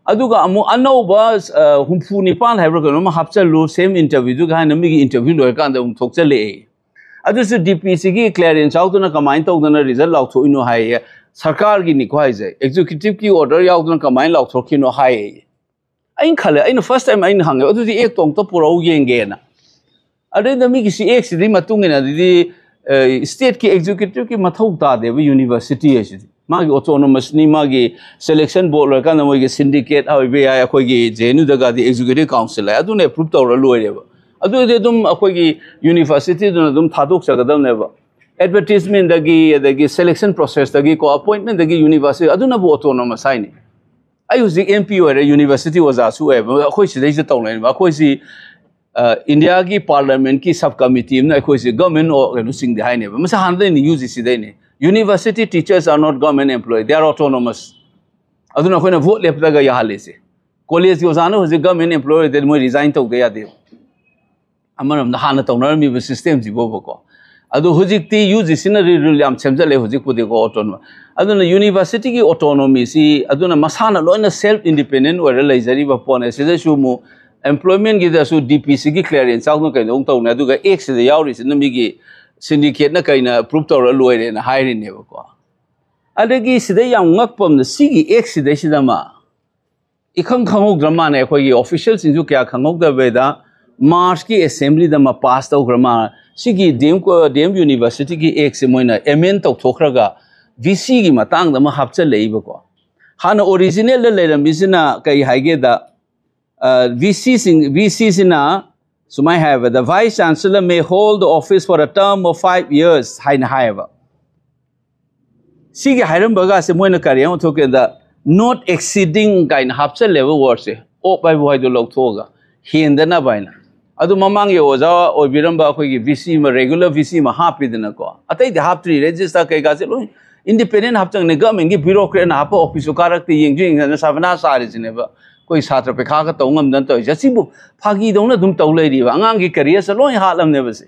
ꯑꯗꯨꯒ ꯑꯃꯨꯛ ꯑꯅꯧꯕ, ꯑ, ꯍꯨꯝꯐꯨ ꯅꯤꯄꯥꯟ ꯍꯥꯏꯕ꯭ꯔꯥ ꯀꯩꯅꯣꯝꯃ ꯍꯥꯞꯆꯜꯂꯨ, same interviewꯗꯨꯒ ꯍꯥꯏꯅ ꯃꯤꯒꯤ interview ꯂꯣꯏꯔꯀꯥꯟꯗ ꯑꯃꯨꯛ ꯊꯣꯛꯆꯜꯂꯛꯑꯦ꯫ ꯑꯗꯨꯁꯨ DPCꯒꯤ clearance ꯌꯥꯎꯗꯅ ꯀꯃꯥꯏꯅ ꯇꯧꯗꯅ result ꯂꯥꯎꯊꯣꯛꯏꯅꯣ ꯍꯥꯏꯌꯦ꯫ ꯁꯔꯀꯥꯔꯒꯤꯅꯤꯀꯣ ꯍꯥꯏꯁꯦ, executiveꯀꯤ order ꯌꯥꯎꯗꯅ ꯀꯃꯥꯏꯅ ꯂꯥꯎꯊꯣꯛꯈꯤꯅꯣ ꯍꯥꯏꯌꯦ꯫ ꯑꯩꯅ ꯈꯜꯂꯦ, ꯑꯩꯅ first time ꯑꯩꯅ ꯍꯪꯉꯦ, "ꯑꯗꯨꯗꯤ ꯑꯦꯛꯇꯣ ꯑꯃꯨꯛꯇ ꯄꯨꯔꯛꯎ ꯌꯦꯡꯒꯦꯅ"꯫ ꯑꯗꯩꯗ ꯃꯤꯒꯤ ꯁꯤ ꯑꯦꯛꯁꯤꯗꯤ ꯃꯇꯨꯡ ꯏꯟꯅ ꯑꯗꯨꯗꯤ, ꯑ, stateꯀꯤ executiveꯀꯤ ꯃꯊꯧ ꯇꯥꯗꯦꯕ university ꯍꯥꯏꯁꯤꯗꯤ꯫ ꯃꯥꯒꯤ autonomousꯅꯤ, ꯃꯥꯒꯤ selection board ꯂꯣꯏꯔꯀꯥꯟꯗ ꯃꯣꯏꯒꯤ syndicate ꯑꯣꯏꯕ ꯌꯥꯏ, ꯑꯩꯈꯣꯏꯒꯤ JNUꯗꯒꯗꯤ executive council ꯍꯥꯏ, ꯑꯗꯨꯅ approve ꯇꯧꯔ ꯂꯣꯏꯔꯦꯕ꯫ ꯑꯗꯨꯗꯤ ꯑꯗꯨꯝ ꯑꯩꯈꯣꯏꯒꯤ universityꯗꯨꯅ ꯑꯗꯨꯝ ꯊꯥꯗꯣꯛꯆꯒꯗꯕꯅꯦꯕ꯫ Advertisementꯗꯒꯤ, ꯑꯗꯒꯤ selection processꯇꯒꯤꯀꯣ, appointmentꯗꯒꯤ university, ꯑꯗꯨꯅꯕꯨ autonomous ꯍꯥꯏꯅꯤ꯫ ꯑꯩ ꯍꯧꯖꯤꯛ MP ꯑꯣꯏꯔꯦ, university ꯑꯣꯖꯥꯁꯨ ꯑꯣꯏꯌꯦꯕ, ꯑꯩꯈꯣꯏ ꯁꯤꯗꯩꯁꯤꯗ ꯇꯧꯅꯔꯤꯕ, ꯑꯩꯈꯣꯏꯁꯤ, ꯑ, Indiaꯒꯤ Parliamentꯀꯤ sub committeeꯅ ꯑꯩꯈꯣꯏꯁꯤ government ꯑꯣ-, ꯀꯩꯅꯣ ꯆꯤꯡꯗꯦ ꯍꯥꯏꯅꯦꯕ꯫ ꯃꯁꯤ ꯍꯥꯟꯅꯗꯩꯅꯤ, UGCꯗꯩꯅꯤ, "University teachers are not government employee, they are autonomous"꯫ ꯑꯗꯨꯅ ꯑꯩꯈꯣꯏꯅ vote ꯂꯦꯞꯄꯗꯒ ꯌꯥꯍꯜꯂꯤꯁꯦ꯫ Collegeꯀꯤ ꯑꯣꯖꯥꯅ ꯍꯧꯖꯤꯛ government employee ꯑꯣꯏꯗꯗꯤ ꯃꯣꯏ resign ꯇꯧꯗ ꯌꯥꯗꯦꯕ꯫ ꯑꯃꯔꯣꯝꯗ ꯍꯥꯟꯅ ꯇꯧꯅꯔꯝꯃꯤꯕ systemꯁꯤꯕꯣꯕꯀꯣ꯫ ꯑꯗꯨ ꯍꯧꯖꯤꯛꯇꯤ UGCꯅ ꯔꯤ-, rule ꯌꯥꯝ ꯁꯦꯝꯖꯜꯂꯦ ꯍꯧꯖꯤꯛꯄꯨꯗꯤꯀꯣ, autonomous꯫ ꯑꯗꯨꯅ universityꯒꯤ autonomyꯁꯤ, ꯑꯗꯨꯅ ꯃꯁꯥꯅ ꯂꯣꯏꯅ self independent ꯑꯣꯏꯔ ꯂꯩꯖꯔꯤꯕ ꯄꯣꯠꯅꯦ꯫ ꯁꯤꯗꯁꯨ ꯑꯃꯨꯛ employmentꯀꯤꯗꯁꯨ DPCꯒꯤ clearance ꯌꯥꯎꯗꯅ ꯀꯩꯗꯧ ꯇꯧꯅꯤ, ꯑꯗꯨꯒ ꯑꯦꯛꯁꯤꯗ ꯌꯥꯎꯔꯤꯁꯤꯅ ꯃꯤꯒꯤ syndicateꯅ ꯀꯩꯅ approve ꯇꯧꯔ ꯂꯣꯏꯔꯦꯅ ꯍꯥꯏꯔꯤꯅꯦꯕꯀꯣ꯫ ꯑꯗꯒꯤ ꯁꯤꯗ ꯌꯥꯝ ꯉꯛꯄ ꯑꯃꯅ, ꯁꯤꯒꯤ ꯑꯦꯛꯁꯤꯗꯩꯁꯤꯗ ꯑꯃ ꯏꯈꯪ ꯈꯪꯍꯧꯗ꯭ꯔ ꯃꯥꯅꯦ, ꯑꯩꯈꯣꯏꯒꯤ officialꯁꯤꯡꯁꯨ ꯀꯌꯥ ꯈꯪꯍꯧꯗꯕꯩꯗ ꯃꯥꯔꯁꯀꯤ ꯑꯦꯁꯦꯝꯕ꯭ꯂꯤꯗ ꯑꯃ ꯄꯥꯁ ꯇꯧꯈ꯭ꯔ ꯃꯥꯜꯂꯦ꯫ ꯁꯤꯒꯤ ꯗꯤ ꯑꯦꯝ ꯗꯤ ꯑꯦꯝ ꯌꯨꯅꯤꯚꯔꯁꯤꯇꯤꯒꯤ ꯑꯦꯛꯁꯦ ꯃꯣꯏꯅ ꯑꯦꯃꯦꯟ ꯇꯧꯊꯣꯛꯈ꯭ꯔꯒ ꯚꯤ ꯁꯤꯒꯤ ꯃꯇꯥꯡꯗ ꯑꯃ ꯍꯥꯞꯆꯜꯂꯛꯏꯕꯀꯣ꯫ ꯍꯥꯟꯅ ꯑꯣꯔꯤꯖꯤꯅꯦꯜꯗ ꯂꯩꯔꯝꯃꯤꯁꯤꯅ ꯀꯩ ꯍꯥꯏꯒꯦꯗ, ꯚꯤ ꯁꯤꯁꯤꯡ ꯚꯤ ꯁꯤꯁꯤꯅ ꯁꯨꯃꯥꯏꯅ ꯍꯥꯏꯕ, "The Vice Chancellor may hold the office for a term of five years" ꯍꯥꯏꯅ ꯍꯥꯏꯌꯦꯕ꯫ ꯁꯤꯒꯤ ꯍꯥꯏꯔꯝꯕꯒꯁꯦ ꯃꯣꯏꯅ ꯀꯔꯤ ꯑꯃ ꯊꯣꯛꯀꯦꯗ, "not exceeding" ꯀꯥꯏꯅ ꯍꯥꯞꯆꯜꯂꯦꯕ ꯋꯥꯔꯗꯁꯦ, ꯑꯣꯞ ꯍꯥꯏꯕ ꯋꯥꯍꯩꯗꯣ ꯂꯧꯊꯣꯛꯑꯒ, ꯍꯦꯟꯗꯅꯕ ꯍꯥꯏꯅ꯫ ꯑꯗꯨ ꯃꯃꯥꯡꯒꯤ ꯑꯣꯖꯥ ꯑꯣꯏꯕꯤꯔꯝꯕ ꯑꯩꯈꯣꯏꯒꯤ ꯚꯤ ꯁꯤ ꯑꯃ, ꯔꯦꯒꯨꯂꯔ ꯚꯤ ꯁꯤ ꯑꯃ ꯍꯥꯞꯄꯤꯗꯅꯀꯣ, ꯑꯇꯩꯗꯤ ꯍꯥꯞꯇ꯭ꯔꯤ, ꯔꯦꯖꯤꯁꯇꯥꯔ ꯀꯩꯀꯥꯁꯦ ꯂꯣꯏ ꯏꯟꯗꯤꯄꯦꯟꯗꯦꯟ ꯍꯥꯞꯆꯪꯅꯦ, ꯒꯃꯦꯟꯒꯤ ꯕ꯭ꯌꯨꯔꯣꯀ꯭ꯔꯦꯠꯅ ꯍꯥꯞꯄ ꯑꯣꯐꯤꯁꯁꯨ ꯀꯥꯔꯛꯇꯦ, ꯌꯦꯡꯁꯨ ꯌꯦꯡꯗꯅ ꯁꯥꯕꯅꯥ ꯁꯥꯔꯤꯁꯤꯅꯦꯕ꯫ ꯑꯩꯈꯣꯏ ꯁꯥꯇ꯭ꯔ ꯄꯩꯈꯥꯒ ꯇꯧ ꯉꯝꯗꯅ ꯇꯧꯔꯤꯁꯦ, ꯑꯁꯤꯕꯨ ꯐꯥꯒꯤꯗꯧꯅ ꯑꯗꯨꯝ ꯇꯧ ꯂꯩꯔꯤꯕ, ꯑꯉꯥꯡꯒꯤ ꯀꯦꯔꯤꯌꯔꯁꯦ ꯂꯣꯏ ꯍꯥꯠꯂꯝꯅꯦꯕ ꯁꯤ꯫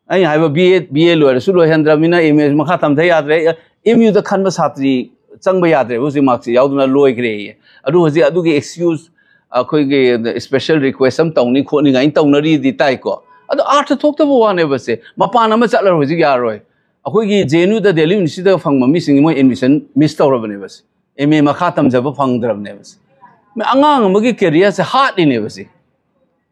ꯑꯩꯅ ꯍꯥꯏꯕ ꯕꯤ ꯑꯦ, ꯕꯤ ꯑꯦ ꯂꯣꯏꯔꯁꯨ ꯂꯣꯏꯍꯟꯗ꯭ꯔꯕꯅꯤꯅ ꯑꯦꯝ ꯑꯦ ꯃꯈꯥ ꯇꯝꯊ ꯌꯥꯗ꯭ꯔꯦ, ꯑꯦꯝ ꯌꯨꯗ ꯈꯟꯕ ꯁꯥꯇ꯭ꯔꯤ ꯆꯪꯕ ꯌꯥꯗ꯭ꯔꯦꯕ ꯍꯧꯖꯤꯛ, ꯃꯥꯔꯛꯁꯤꯠ ꯌꯥꯎꯗꯅ ꯂꯣꯏꯈ꯭ꯔꯦꯌꯦ꯫ ꯑꯗꯨ ꯍꯧꯖꯤꯛ ꯑꯗꯨꯒꯤ ꯑꯦꯛꯁꯀ꯭ꯌꯨꯁ, ꯑꯩꯈꯣꯏꯒꯤ ꯏꯁꯄꯦꯁꯦꯜ ꯔꯤꯀ꯭ꯋꯦꯁ ꯑꯃ ꯇꯧꯅꯤ ꯈꯣꯠꯅꯤ ꯀꯥꯏꯅ ꯇꯧꯅꯔꯤꯗꯤ ꯇꯥꯏꯀꯣ꯫ ꯑꯗꯣ ꯑꯥꯔꯊ ꯊꯣꯛꯇꯕ ꯋꯥꯅꯦꯕ ꯁꯦ꯫ ꯃꯄꯥꯟ ꯑꯃ ꯆꯠꯂꯔꯣꯏ, ꯍꯧꯖꯤꯛ ꯌꯥꯔꯣꯏ꯫ ꯑꯩꯈꯣꯏꯒꯤ ꯖꯦ ꯑꯦꯟ ꯌꯨꯗ, ꯗꯦꯜꯂꯤ ꯌꯨꯅꯤꯚꯔꯁꯤꯇꯤꯗ ꯐꯪꯕ ꯃꯤꯁꯤꯡ ꯃꯣꯏ admission miss ꯇꯧꯔꯕꯅꯦꯕ say, M A ꯃꯈꯥ ꯇꯝꯖꯕ ꯐꯪꯗ꯭ꯔꯕꯅꯦꯕ ꯁꯦ꯫ ꯑꯉꯥꯡ ꯑꯃꯒꯤ ꯀꯦꯔꯤꯌꯔꯁꯦ ꯍꯥꯠꯂꯤꯅꯦꯕ ꯁꯦ꯫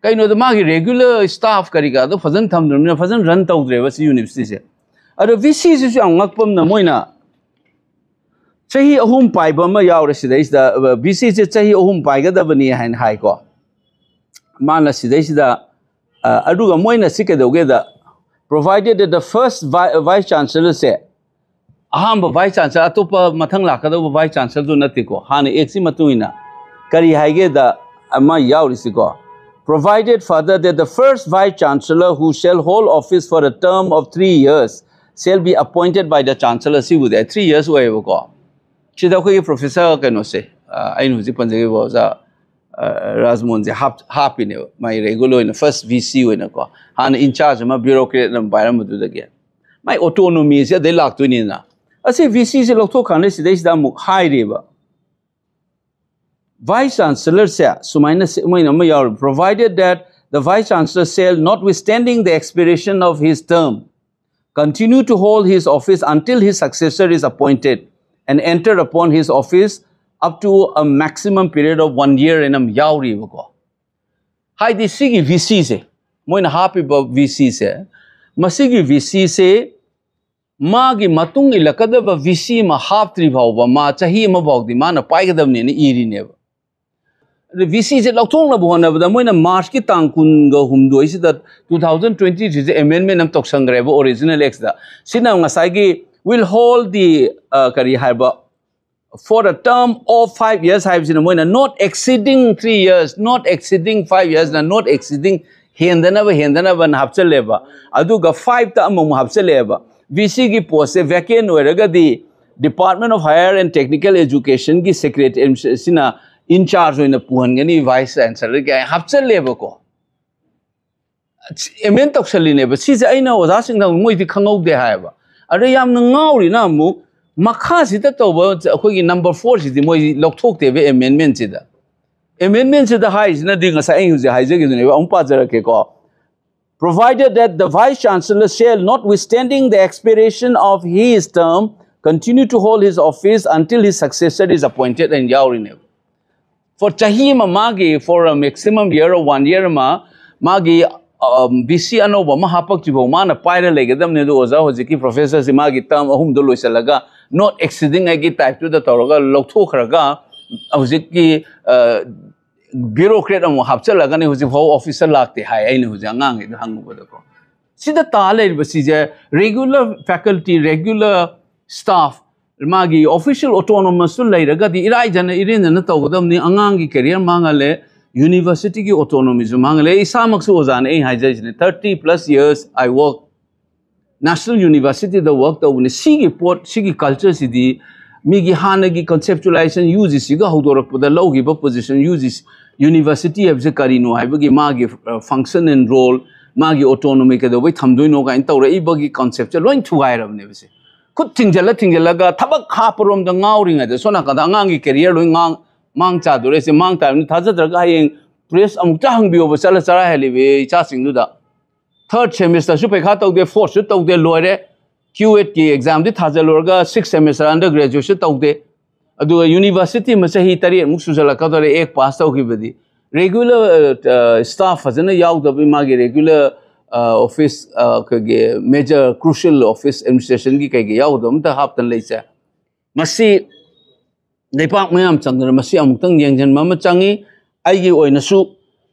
ꯀꯩꯅꯣꯗ ꯃꯥꯒꯤ ꯔꯦꯒꯨꯂꯔ ꯁ꯭ꯇꯥꯐ ꯀꯔꯤ ꯀꯔꯥꯗꯣ ꯐꯖꯅ ꯊꯝꯗ꯭ꯔꯕꯅꯤꯅ ꯐꯖꯅ ꯔꯟ ꯇꯧꯗ꯭ꯔꯦꯕ ꯁꯤ ꯌꯨꯅꯤꯚꯔꯁꯤꯇꯤꯁꯦ꯫ ꯑꯗꯣ ꯚꯤ ꯁꯤꯁꯤꯁꯨ ꯌꯥꯝ ꯉꯛꯄ ꯑꯃꯅ, ꯃꯣꯏꯅ ꯆꯍꯤ ꯑꯍꯨꯝ ꯄꯥꯏꯕ ꯑꯃ ꯌꯥꯎꯔꯦ ꯁꯤꯗꯩꯁꯤꯗ, ꯚꯤ ꯁꯤꯁꯦ ꯆꯍꯤ ꯑꯍꯨꯝ ꯄꯥꯏꯒꯗꯕꯅꯤ ꯍꯥꯏꯅ ꯍꯥꯏꯀꯣ꯫ ꯃꯥꯅ ꯁꯤꯗꯩꯁꯤꯗ, ꯑ, ꯑꯗꯨꯒ ꯃꯣꯏꯅ ꯁꯤ ꯀꯩꯗꯧꯒꯦꯗ, "Provided that the first vi-, vice chancellor ꯁꯦ", ꯑꯍꯥꯟꯕ ꯚꯥꯏꯁ ꯆꯥꯟꯁꯦꯂꯔ, ꯑꯇꯣꯞꯄ ꯃꯊꯪ ꯂꯥꯛꯀꯗꯧꯕ ꯚꯥꯏꯁ ꯆꯥꯟꯁꯦꯂꯔꯗꯨ ꯅꯠꯇꯦꯀꯣ, ꯍꯥꯟꯅ ꯑꯦꯛꯁꯤ ꯃꯇꯨꯡ ꯏꯟꯅ ꯀꯔꯤ ꯍꯥꯏꯒꯦꯗ, ꯑꯃ ꯌꯥꯎꯔꯤꯁꯤꯀꯣ, "Provided further that the first vice chancellor who shall hold office for a term of three years shall be appointed by the chancellor", ꯁꯤꯕꯨꯗꯤ ꯑꯩ ꯊ꯭ꯔꯤ ꯌꯔꯁ ꯑꯣꯏꯌꯦꯕꯀꯣ꯫ ꯁꯤꯗ ꯑꯩꯈꯣꯏꯒꯤ ꯄ꯭ꯔꯣꯐꯦꯁꯔ ꯀꯩꯅꯣꯁꯦ, ꯑ, ꯑꯩꯅ ꯍꯧꯖꯤꯛ ꯄꯟꯖꯈꯤꯕ ꯑꯣꯖꯥ, ꯑ, ꯔꯥꯖꯃꯣꯍꯟꯁꯦ ꯍꯥꯞ-, ꯍꯥꯞꯄꯤꯅꯦꯕ ꯃꯥꯏ ꯔꯦꯒꯨꯂꯔ ꯑꯣꯏꯅ ꯐꯥꯔꯁ ꯚꯤ ꯁꯤ ꯑꯣꯏꯅꯀꯣ, ꯍꯥꯟꯅ ꯏꯟꯆꯥꯔꯖ ꯑꯃ ꯕ꯭ꯌꯨꯔꯣꯀ꯭ꯔꯦꯠ ꯑꯃ ꯄꯥꯏꯔꯝꯕꯗꯨꯗꯒꯤ꯫ ꯃꯥꯏ ꯑꯣꯇꯣꯅꯣꯃꯤꯁꯦ ꯑꯗꯩ ꯂꯥꯛꯇꯣꯏꯅꯤꯅ꯫ ꯑꯁꯤ ꯚꯤ ꯁꯤꯁꯦ ꯂꯧꯊꯣꯛꯈ꯭ꯔꯀꯥꯟꯗ ꯁꯤꯗꯩꯁꯤꯗ ꯑꯃꯨꯛ ꯍꯥꯏꯔꯤꯕ, ꯚꯥꯏꯁ ꯆꯥꯟꯁꯦꯂꯔꯁꯦ ꯁꯨꯃꯥꯏꯅ ꯁꯤ-, ꯃꯣꯏꯅ ꯑꯃ ꯌꯥꯎꯔꯤ, "Provided that the vice chancellor shall, notwithstanding the expiration of his term, continue to hold his office until his successor is appointed and enter upon his office up to a maximum period of one year" ꯍꯥꯏꯅ ꯑꯃ ꯌꯥꯎꯔꯤꯕꯀꯣ꯫ ꯍꯥꯏꯗꯤ ꯁꯤꯒꯤ V ꯁꯤꯁꯦ, ꯃꯣꯏꯅ ꯍꯥꯞꯄꯤꯕ V ꯁꯤꯁꯦ, ꯃꯁꯤꯒꯤ V ꯁꯤꯁꯦ ꯃꯥꯒꯤ ꯃꯇꯨꯡ ꯏꯜꯂꯛꯀꯗꯕ ꯚꯤ ꯁꯤ ꯑꯃ ꯍꯥꯞꯇ꯭ꯔꯤ ꯐꯥꯎꯕ ꯃꯥ ꯆꯍꯤ ꯑꯃ ꯐꯥꯎꯗꯤ ꯃꯥꯅ ꯄꯥꯏꯒꯗꯕꯅꯦꯅ ꯏꯔꯤꯅꯦꯕ꯫ ꯑꯗ ꯚꯤ ꯁꯤꯁꯦ ꯂꯧꯊꯣꯛꯅꯕ ꯍꯣꯠꯅꯕꯗ ꯃꯣꯏꯅ ꯃꯥꯔꯆꯀꯤ ꯇꯥꯡ ꯀꯨꯟꯒ ꯍꯨꯝꯗꯣꯏꯁꯤꯗ, two thousand twenty threeꯁꯦ amendment ꯑꯃ ꯇꯧꯁꯟꯈ꯭ꯔꯦꯕ original actꯇ꯫ ꯁꯤꯅ ꯉꯁꯥꯏꯒꯤ will hold the, ꯑ, ꯀꯔꯤ ꯍꯥꯏꯕ, for a term of five years ꯍꯥꯏꯕꯁꯤꯅ ꯃꯣꯏꯅ not exceeding three years, not exceeding five yearsꯅ not exceeding, ꯍꯦꯟꯗꯅꯕ, ꯍꯦꯟꯗꯅꯕꯅ ꯍꯥꯞꯆꯜꯂꯦꯕ꯫ ꯑꯗꯨꯒ fiveꯇ ꯑꯃꯃꯨꯛ ꯍꯥꯞꯆꯜꯂꯦꯕ꯫ ꯚꯤ ꯁꯤꯒꯤ postꯁꯦ vacant ꯑꯣꯏꯔꯒꯗꯤ Department of Higher and Technical Educationꯒꯤ secretary ꯁꯤꯅ in charge ꯑꯣꯏꯅ ꯄꯨꯍꯟꯒꯅꯤ, vice chancellor ꯀꯥꯏꯅ ꯍꯥꯞꯆꯜꯂꯦꯕꯀꯣ꯫ Amend ꯇꯧꯁꯜꯂꯤꯅꯦꯕ꯫ ꯁꯤꯁꯦ ꯑꯩꯅ ꯑꯣꯖꯥꯁꯤꯡꯗ, ꯃꯣꯏꯗꯤ ꯈꯪꯍꯧꯗꯦ ꯍꯥꯏꯌꯦꯕ꯫ ꯑꯗ ꯌꯥꯝꯅ ꯉꯥꯎꯔꯤꯅ ꯑꯃꯨꯛ ꯃꯈꯥꯁꯤꯗ ꯇꯧꯕ ꯑꯩꯈꯣꯏꯒꯤ number fourꯁꯤꯗꯤ ꯃꯣꯏ ꯂꯧꯊꯣꯛꯇꯦꯕ amendmentꯁꯤꯗ꯫ Amendmentꯁꯤꯗ ꯍꯥꯏꯔꯤꯁꯤꯅꯗꯤ ꯉꯁꯥꯏ ꯑꯩ ꯍꯧꯖꯤꯛ ꯍꯥꯏꯖꯈꯤꯗꯨꯅꯦꯕ, ꯑꯃꯨꯛ ꯄꯥꯖꯔꯛꯀꯦꯀꯣ꯫ Provided that the Vice Chancellor shall, notwithstanding the expiration of his term, continue to hold his office until his successor is appointed ꯍꯥꯏꯅ ꯌꯥꯎꯔꯤꯅꯦꯕ꯫ For ꯆꯍꯤ ꯑꯃ ꯃꯥꯒꯤ, for a maximum year or one year ꯑꯃ ꯃꯥꯒꯤ, ꯚꯤ ꯁꯤ ꯑꯅꯧꯕ ꯑꯃ ꯍꯥꯞꯄꯛꯇ꯭ꯔꯤꯐꯥꯎ ꯃꯥꯅ ꯄꯥꯏꯔ ꯂꯩꯒꯗꯕꯅꯦ꯫ ꯑꯗꯨ ꯑꯣꯖꯥ ꯍꯧꯖꯤꯛꯀꯤ professorꯁꯤ ꯃꯥꯒꯤ term ꯑꯍꯨꯝꯗꯣ ꯂꯣꯏꯁꯤꯜꯂꯒ not exceeding ꯍꯥꯏꯒꯤ typeꯇꯨꯗ ꯇꯧꯔꯒ ꯂꯧꯊꯣꯛꯈ꯭ꯔꯒ ꯍꯧꯖꯤꯛꯀꯤ, ꯑ, bureaucrat ꯑꯃꯨꯛ ꯍꯥꯞꯆꯜꯂꯒꯅꯤ ꯍꯧꯖꯤꯛꯐꯥꯎ officeꯇ ꯂꯥꯛꯇꯦ ꯍꯥꯏ꯫ ꯑꯩꯅ ꯍꯧꯖꯤꯛ ꯑꯉꯥꯡꯈꯩꯗ ꯍꯪꯉꯨꯕꯗꯀꯣ, ꯁꯤꯗ ꯇꯥ ꯂꯩꯔꯤꯕ ꯁꯤꯁꯦ regular faculty, regular staff, ꯃꯥꯒꯤ official autonomousꯁꯨ ꯂꯩꯔꯒꯗꯤ ꯏꯔꯥꯏꯖꯅ ꯏꯔꯦꯟꯖꯅ ꯇꯧꯒꯗꯕꯅꯤ꯫ ꯑꯉꯥꯡꯒꯤ career ꯃꯥꯡꯍꯜꯂꯦ, universityꯒꯤ autonomyꯁꯨ ꯃꯥꯡꯍꯜꯂꯦ꯫ ꯑꯩ ꯏꯁꯥꯃꯛꯁꯨ ꯑꯣꯖꯥꯅꯦ, ꯑꯩ ꯍꯥꯏꯖꯔꯤꯁꯤꯅꯦ, thirty plus years I work national universityꯗ work ꯇꯧꯕꯅꯤ꯫ ꯁꯤꯒꯤ ꯄꯣꯠ, ꯁꯤꯒꯤ cultureꯁꯤꯗꯤ ꯃꯤꯒꯤ ꯍꯥꯟꯅꯒꯤ conceptualization UGCꯒ ꯍꯧꯗꯣꯔꯛꯄꯗ ꯂꯧꯈꯤꯕ position, UGC university ꯍꯥꯏꯕꯁꯦ ꯀꯔꯤꯅꯣ ꯍꯥꯏꯕꯒꯤ ꯃꯥꯒꯤ, ꯑ, function and role, ꯃꯥꯒꯤ autonomy ꯀꯩꯗꯧꯕꯩ ꯊꯝꯗꯣꯏꯅꯣ ꯀꯥꯏꯅ ꯇꯧꯔꯛꯏꯕꯒꯤ conceptꯁꯦ ꯂꯣꯏ ꯊꯨꯒꯥꯏꯔꯕꯅꯦꯕ꯫ ꯁꯦ ꯈꯨꯠ ꯊꯤꯡꯖꯜꯂ ꯊꯤꯡꯖꯜꯂꯒ ꯊꯕꯛ ꯍꯥꯞꯄꯔꯣꯝꯗ ꯉꯥꯎꯔꯤꯉꯩꯗ ꯁꯣꯝ ꯅꯥꯀꯟꯗ ꯑꯉꯥꯡꯒꯤ career ꯂꯣꯏ ꯉꯥꯡ-, ꯃꯥꯡ ꯆꯥꯗꯣꯔꯦ꯫ ꯁꯦ ꯃꯥꯡ ꯇꯥꯕꯅꯤ꯫ ꯊꯥꯖꯗ꯭ꯔꯒ ꯍꯌꯦꯡ press ꯑꯃꯨꯛꯇ ꯍꯪꯕꯤꯌꯣꯕ, ꯆꯠꯂ ꯆꯔꯥ ꯍꯦꯜꯂꯤꯕ ꯏꯆꯥꯁꯤꯡꯗꯨꯗ꯫ Third semesterꯁꯨ ꯄꯩꯈꯥ ꯇꯧꯗꯦ, fourthꯁꯨ ꯇꯧꯗꯦ, ꯂꯣꯏꯔꯦ꯫ ꯀ꯭ꯌꯨ ꯑꯦꯠꯀꯤ examꯗꯤ ꯊꯥꯖꯜꯂꯨꯔꯒ sixth semester undergraduateꯁꯨ ꯇꯧꯗꯦ꯫ ꯑꯗꯨꯒ university ꯑꯃ ꯆꯍꯤ ꯇꯔꯦꯠꯃꯨꯛ ꯁꯨꯖꯜꯂꯛꯀꯗꯧꯔꯦ ꯑꯦꯛ pass ꯇꯧꯈꯤꯕꯗꯤ꯫ ꯔꯦꯒꯨꯂꯔ ꯁ꯭ꯇꯥꯐ ꯐꯖꯅ ꯌꯥꯎꯗꯕ, ꯃꯥꯒꯤ ꯔꯦꯒꯨꯂꯔ ꯑꯣꯐꯤꯁ, ꯑꯩꯈꯣꯏꯒꯤ ꯃꯦꯖꯔ ꯀ꯭ꯔꯨꯁꯤꯌꯦꯜ ꯑꯣꯐꯤꯁ ꯑꯦꯗꯃꯤꯅꯤꯁꯇ꯭ꯔꯦꯁꯟꯒꯤ ꯀꯩꯀꯩ ꯌꯥꯎꯗꯕ ꯑꯝꯇ ꯍꯥꯞꯇꯅ ꯂꯩꯁꯦ꯫ ꯃꯁꯤ ꯂꯩꯄꯥꯛ ꯃꯌꯥꯝ ꯆꯪꯗꯅ ꯃꯁꯤ ꯑꯃꯨꯛꯇꯪ ꯌꯦꯡꯁꯤꯟꯕ ꯑꯃ ꯆꯪꯉꯤ꯫ ꯑꯩꯒꯤ ꯑꯣꯏꯅꯁꯨ